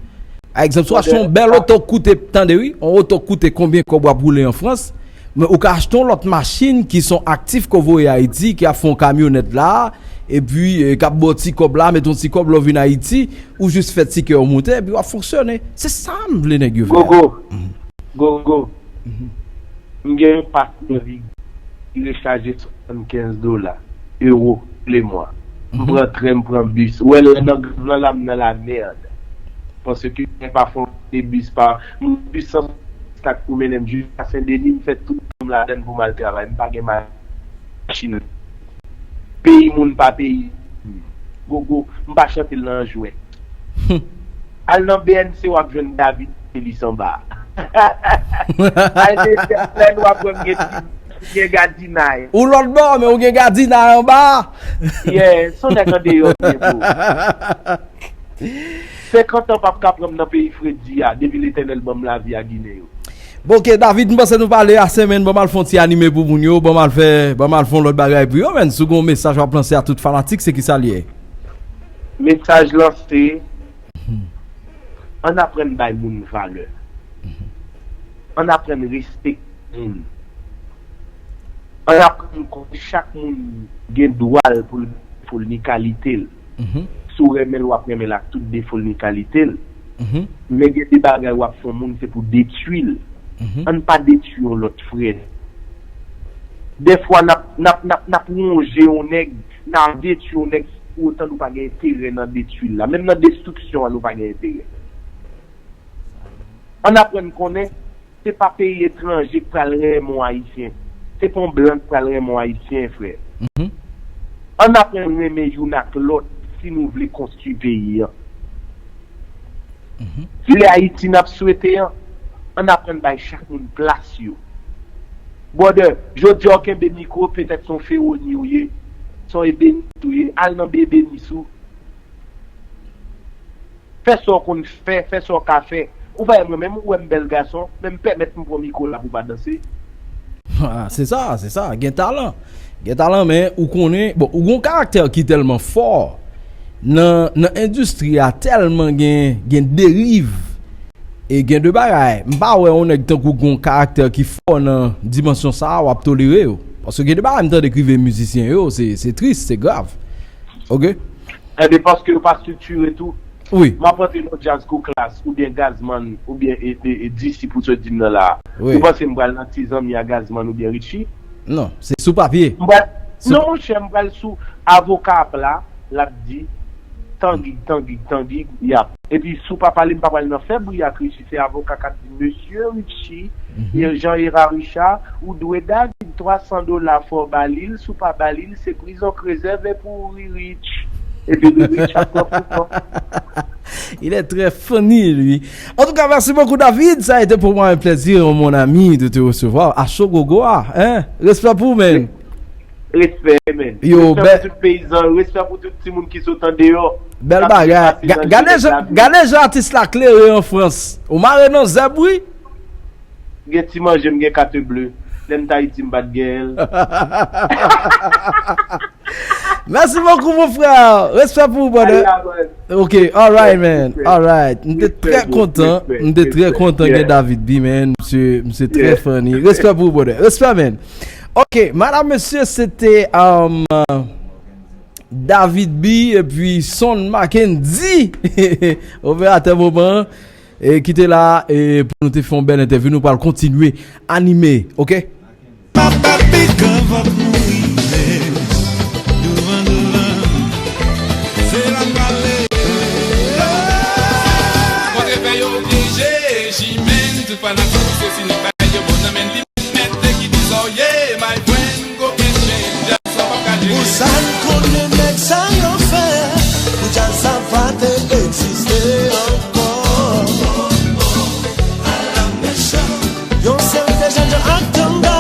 Pa egzanp, si w achte yon bèl oto k koute, tande wi, yon oto k koute konbyen kòb w ap woule an Frans, men ou ka achte yon lòt machin ki se yon aktif ke w voye Ayiti, ki ap fè yon kamyonèt la, epi e, k ap ba w ti kòb la, mete yon ti kòb, lè w vin Ayiti, ou jis fè tikè w moute, epi w ap fonksyone. Se sa m vle nèg yo fè. Gogo, Gogo, m gen yon pas nan Vig ki rechaje swasannkenz dola, ewo, lemwa. M pran tren, m pran bis. Ou wè, lè nan grav lan la, m nan lamèd. Paske mwen pa fè yon de bis pa, m bis san kat pou mennen m jiska Sendeni, m fè tout tan m ladann pou m al travay. M pa gen machin. Peyi moun pa peyi. Gogo, m pa chante l nan jwèt. Al nan B N C w ap jwenn David Elis anba. Al nan Etènèl w ap wè m gen ti, gen gadinay. Ou lòt bò, men ou gen gadinay anba. Yeah, se yon nèg andeyò m ye, bro. Senkant an p ap ka pran m nan peyi fredi a, depi Letènèl ban m lavi a Ginen yo. Bon, ok, David, m panse nou pale ase, menn. Ban m al fè yon ti anime pou moun yo, ban m al fè, ban m al fè yon lòt bagay pou yo, menn. Si w gen yon mesaj w ap lanse a tout fanatik, se kisa l ye? Mesaj lan se, ann aprann bay moun valè. Ann aprann respekte moun. Ann aprann konnen chak moun gen dwa l pou l gen defo l ni kalite l. Si w renmen l, w ap renmen l ak tout defo l ni kalite l. Men gen de bagay w ap fè yon moun, se pou detwi l. Ann pa detwi yon lòt frè. Dèfwa, n ap, n ap, n ap, n ap wonje yon nèg, n ap detwi yon nèg, pou otan nou pa gen enterè nan detwi l la. Menm nan destriksyon an, nou pa gen enterè. Ann aprann konnen, se pa peyi etranje k pral renmen yon Ayisyen. Se pa yon blan k pral renmen yon Ayisyen, frè. Ann aprann renmen youn ak lòt si nou vle konstwi peyi an. Si lè Ayiti n ap swete an, ann aprann bay chak moun plas yo. Brother, jodi a w kenbe mikwo, petèt se yon fewoni w ye, se yon ebenis ou ye, al nan ebenis ou. Fè sa w konn fè, fè sa w ka fè. Ou pa wè mwen menm, ou wè m bèl gason, men m pèmèt m pran mikwo la pou pa danse. Ah, se sa, se sa, gen talan. Gen talan, men ou konnen, bon, ou gon karaktè ki tèlman fò nan, nan endistri a, tèlman gen, gen deriv. E gen de bagay, m pa wè yon nèg tankou gon karaktè ki fò nan dimansyon sa a, w ap tolere yo. Paske gen de bagay m tande k rive mizisyen yo, se, se tris, se grav. Ok? Ebyen, paske yo pa estriktire tou. Wi. M ap rantre nan djaz kou Klass, oubyen Gazman, oubyen e, e, e, D C pou sot di m nan la a. Wi. Ou panse m pral nan ti zanmi a Gazman oubyen Richie? Non, se sou papye. M pral, non, monchè, m pral sou avoka ap la, l ap di, tangig, tangig, tangig, y ap. Epi, si w pa pale, m pa pral nan fè bri ak Richie, se avoka k ap di, mesye Richie, Jean Hérard Richard, ou dwe David twa san dola, fò w ba li l, si w pa ba li l, se prizon k rezève pou ou, Ririch. Epi Ririch ap pran prizon. Il est très funny, lui. En tout cas, merci beaucoup, David. Ça a été pour moi un plaisir, mon ami, de te recevoir à Chogogo. Hein? Respect pour vous, man. Respè, man. Yo, respè pou tout peyizan, respè pou tout timoun ki sot andeyò. Bèl bagay. Gade jan, gade jan atis la klere an Frans. Ou mare nan zèb, wi. Gen ti manje, m gen kat ble. Lè m t Ayiti, m pa t gen l. Merci beaucoup, mon frère. Respè pou ou, brother. Ok, alright, man. Alright. M te trè kontan. M te trè kontan gen David B, man. Misye, misye trè funny. Respè pou ou, brother. Respè, man. Ok, madam, mesye, se te, um, David B epi Son Mackendy, operatè moman an, e ki te la, e pou nou te fè yon bèl entèvyou, nou pral kontinye anime, ok? Papa pikan va mouri, men douvan, douvan, se la m prale. Kontre fè yo oblije, jimen, tout fanatik se si nou fè yo bon nan men li. Mèt te kite sa w ye, my friend, go get change, djaz sa p ap ka jere. Pou sa n konnen nèg sa yo fè, pou djaz sa pa te egziste ankò. Ala mechan. Yon seri de jènjan ak tanga,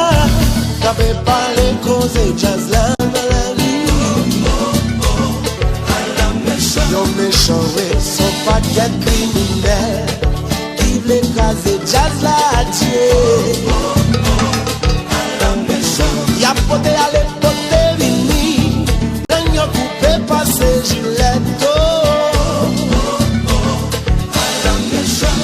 k ape pale koze djaz la nan lari. Yon mechan wi, s on pakèt kriminèl ki vle kraze djaz la atye. Y ap pote ale, pote vini, gang yo koupe pase jilèt, o. San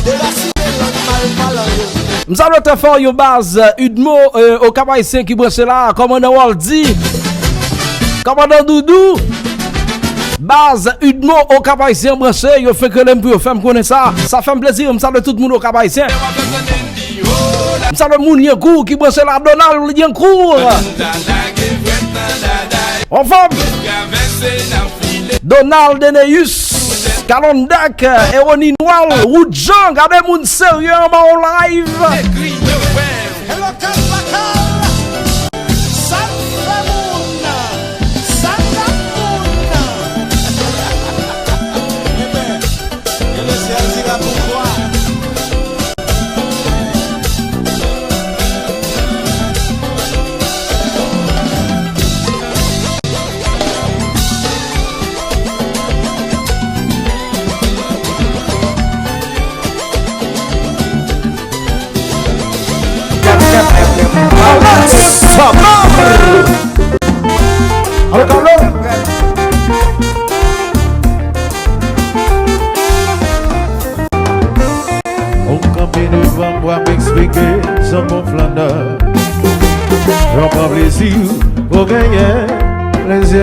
derasine lang malpalan yo. M salye trè fò yon baz, euh, Udmo, euh, Okap Ayisyen ki branche la, kòmandan Waldy. Kòmandan Doudou. Baz Udmo Okap Ayisyen branche, yo fenk rele m pou yo fè m konnen sa. Sa fè m plezi, m salye tout moun Okap Ayisyen. M salye moun Lyankou ki branche la, Donald Lyankou. Anfòm. Donald Deneus, Kalondak, Eroni Nwal, Woodjan, gade moun serye anba yon live. Hello, Kalbakal. Sa n fè moun? Sa n ap moun? Ebyen, e mesye a di la poukwa?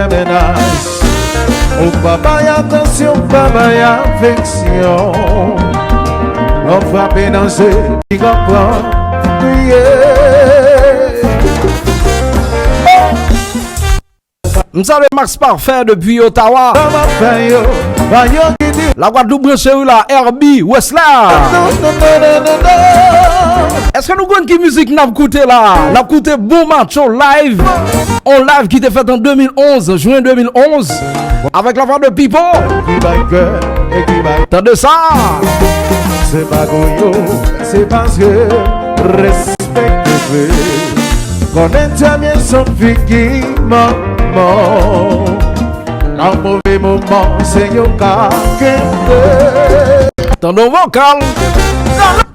Mennaj. Ou pa bay atansyon, pa bay afeksyon. Lè w frape nan je, li konprann kriye. M salye Max Parfait depi Ottawa. Sa w ap fè yo, pa yo ki di. La Guadeloupe branche wi la, R B, Wesla. Non, non, non, non, non, non. Èske nou konn ki mizik n ap koute la? N ap koute Bon Matcho live. On live ki te fèt an de mil onz, jen de mil onz, avèk la vwa de Pipo. Ki bay kè, e ki bay. Tande sa. Se pa goyo, se paske respekte vre. Konnen dènye son figi manman. Nan move moman, se yo ka kenbe. Tande yon vokal.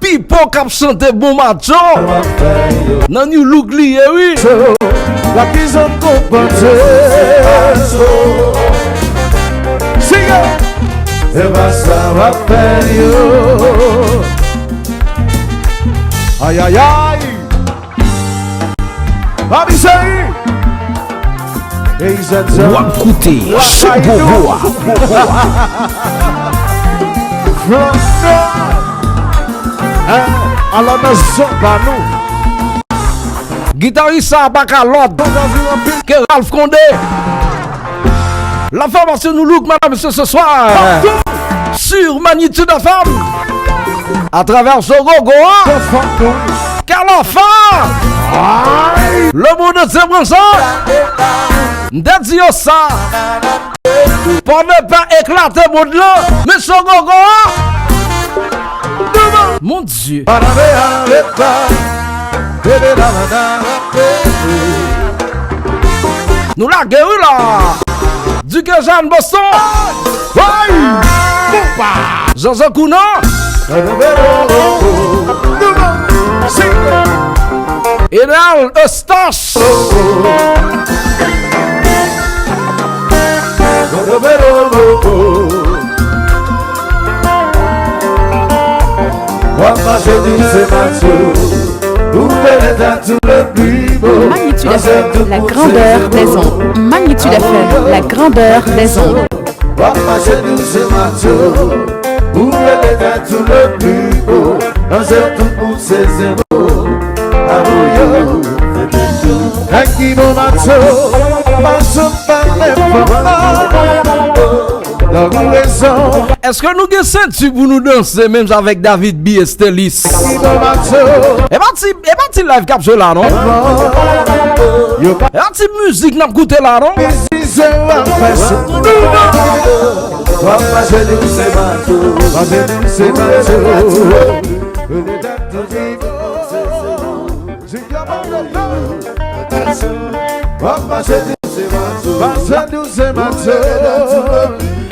Pipo k ap chante Bon Matcho. Nan new look li ye, wi. La prizon konprann se. Sige. Se pa sa w ap fè yo. Ay, ay, ay. Papi cheri. Peyizan djan. W ap koute Sogogo a. Flannè. Hein? Alò nan zòn pa nou. Gitaris sa pa ka lòt ke Ralph Condé. La formation Nou Look, madame, ce soir, sur Magnitude F M, à travers Sogogo, hein? Kalofa! Le monde se pran sa. M te di yo sa. Pou ne pa eklate mond lan, men Sogogo a. Mon Dieu. Nou lage wi la. Duke Jeanne Boston. Hey! Poupa! Jean-Jean Cournant. Enal Eustache. Magnitude F M, la grandeur des ondes. Magnitude F M, la grandeur des ondes. W ap mache dous e matcho, ou rele tèt ou le pli wo. Nan je tout moun se zenbo. Awoyo. Nèg ki bon matcho, pa janm pale fò. Èske nou gen senti pou nou danse menm jan avèk David B Estelis? E pa ti, e pa ti live k ap jwe la, non? E pa ti mizik n ap koute la, non?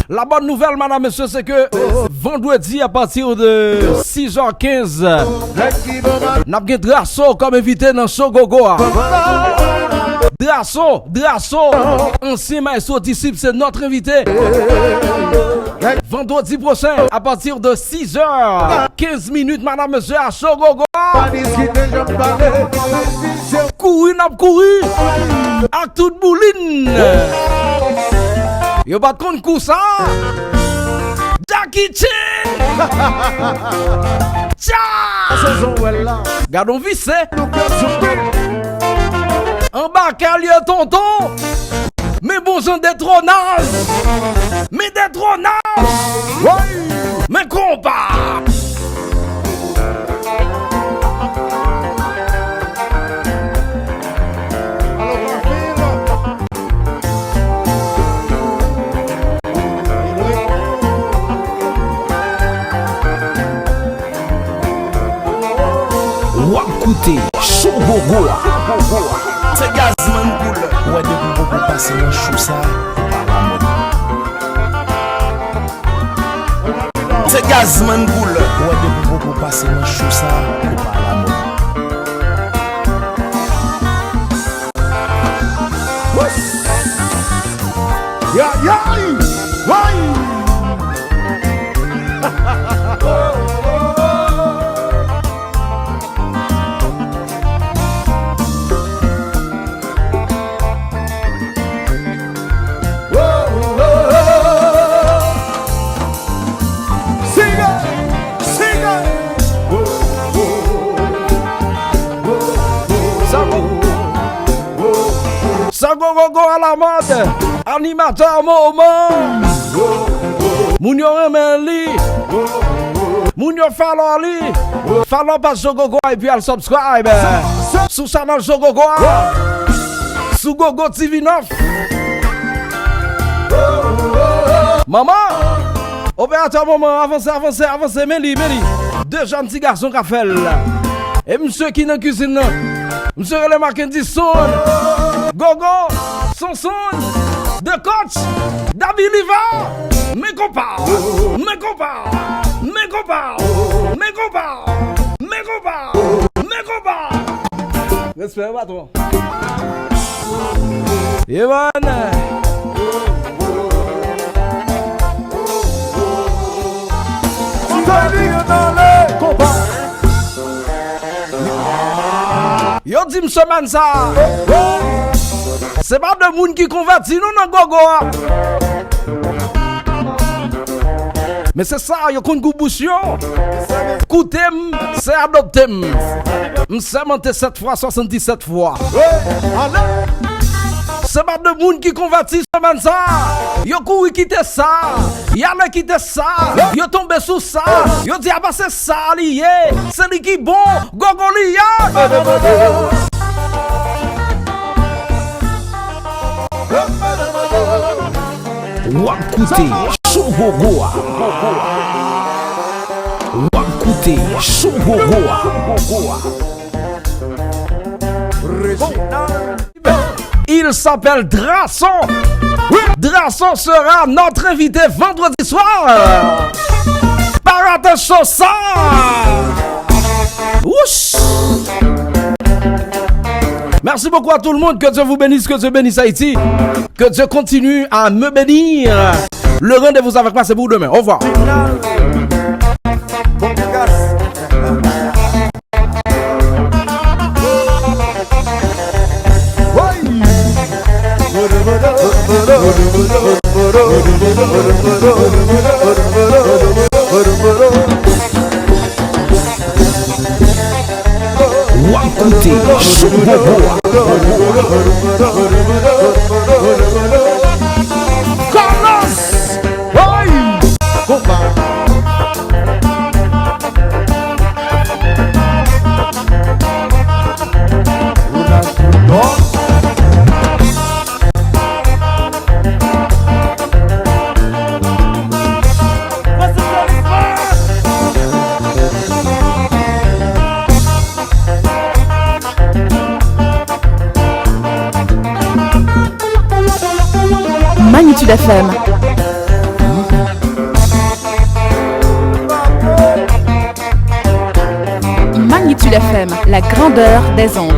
La bonne nouvelle, madame, monsieur, c'est que vendredi, à partir de six heures quinze, n ap gen Drasso kòm envite nan Sogogo a. Drasso, Drasso, ancien maestro Disip, c'est notre invité. Vendredi prochain, à partir de six heures quinze minutes, madame, monsieur, à Sogogo. Kouri n ap kouri ak tout boulin. Yo pa t konn kou sa. Jackie Chan. Tcha. Gad on vise. Anba kalye tonton. Men bon jan detwonaj. Men detwonaj. Men konba. W ap koute Sogogo a. Se Gazman Koulè. Ou wè depi w poko pase nan cho sa, ou pa alamòd. Se Gazman Koulè. Ou wè depi w poko pase nan cho sa, ou pa alamòd. Ya, ya, woy! Alamòd, animatè moman. Moun yo renmen li. Moun yo follow li. Follow paj Joe Gogo a epi al subscribe sou chanèl Joe Gogo a. Sou Gogo T V nèf. Manman, operatè moman, avanse, avanse, avanse, men li, men li. De jèn ti gason k ap fè l. E misye ki nan kizin nan. Misye rele Mackendy Son. Gogo, Sonson, The Coach, Dabi Liva. Men konpa, men konpa, men konpa, men konpa, men konpa, men konpa. Respè, patwon. Yeah, man. Yo di m semèn sa a, se pa de moun ki konvèti nou nan Gogo a. Men se sa, yo konn gou bouch yo. Koute m, se adopte m. M sèmante sèt fwa, swasanndisèt fwa. Se pa de moun ki konvèti semèn sa a. Yo kouri kite sa. Y ale kite sa. Yo tonbe sou sa. Yo di, "Apa se sa li ye. Se li ki bon. Gogo li ye." W ap koute Show Gogo a. W ap koute Show Gogo a. Il s'appelle Drason. Drason sera notre invité vendredi soir. Pas rater show sa. Wouch. Merci beaucoup à tout le monde. Que Dieu vous bénisse, que Dieu bénisse Haïti. Que Dieu continue à me bénir. Le rendez-vous avec moi, c'est pour demain. Au revoir. W ap koute Show Gogo a. Carlos! Hey! Konpa. Magnitude F M. Magnitude F M, la grandeur des ondes.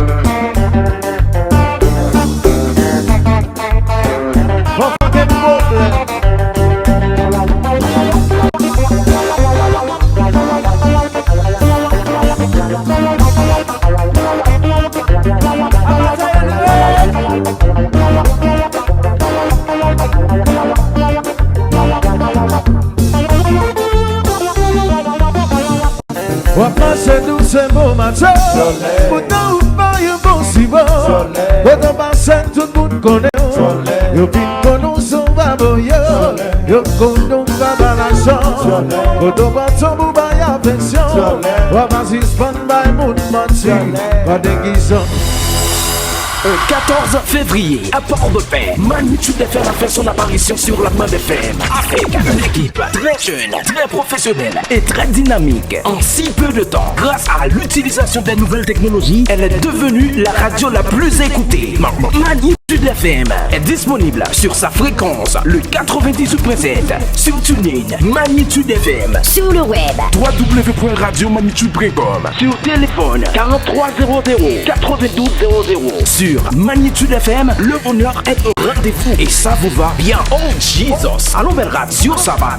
W ap mache dous, se bon mache. Poutan ou pa yon bon siwo. Kote w pase, tout moun konnen w. Yo fin konn ou se yon baboyo. Yo konn ou pa ba lajan. Kote w pase, ou bay afeksyon. W ap pa sispann bay moun manti. Gade kisa. Le quatorze février, à Port-de-Paix, Magnitude F M a fait son apparition sur la bande F M avec une équipe très jeune, très professionnelle et très dynamique. En si peu de temps, grâce à l'utilisation des nouvelles technologies, elle est devenue la radio la plus écoutée. Ma- ma- Magnitude F M est disponible sur sa fréquence, le quatre-vingt-dix-huit point sept, sur TuneIn, Magnitude F M, sur le web, w w w point radio magnitude point com, sur téléphone, quarante-trois zéro zéro, quatre-vingt-douze zéro zéro. Sur Magnitude F M, le bonheur est au rendez-vous et ça vous va bien. Oh Jesus! Alon bèl radyo sa va.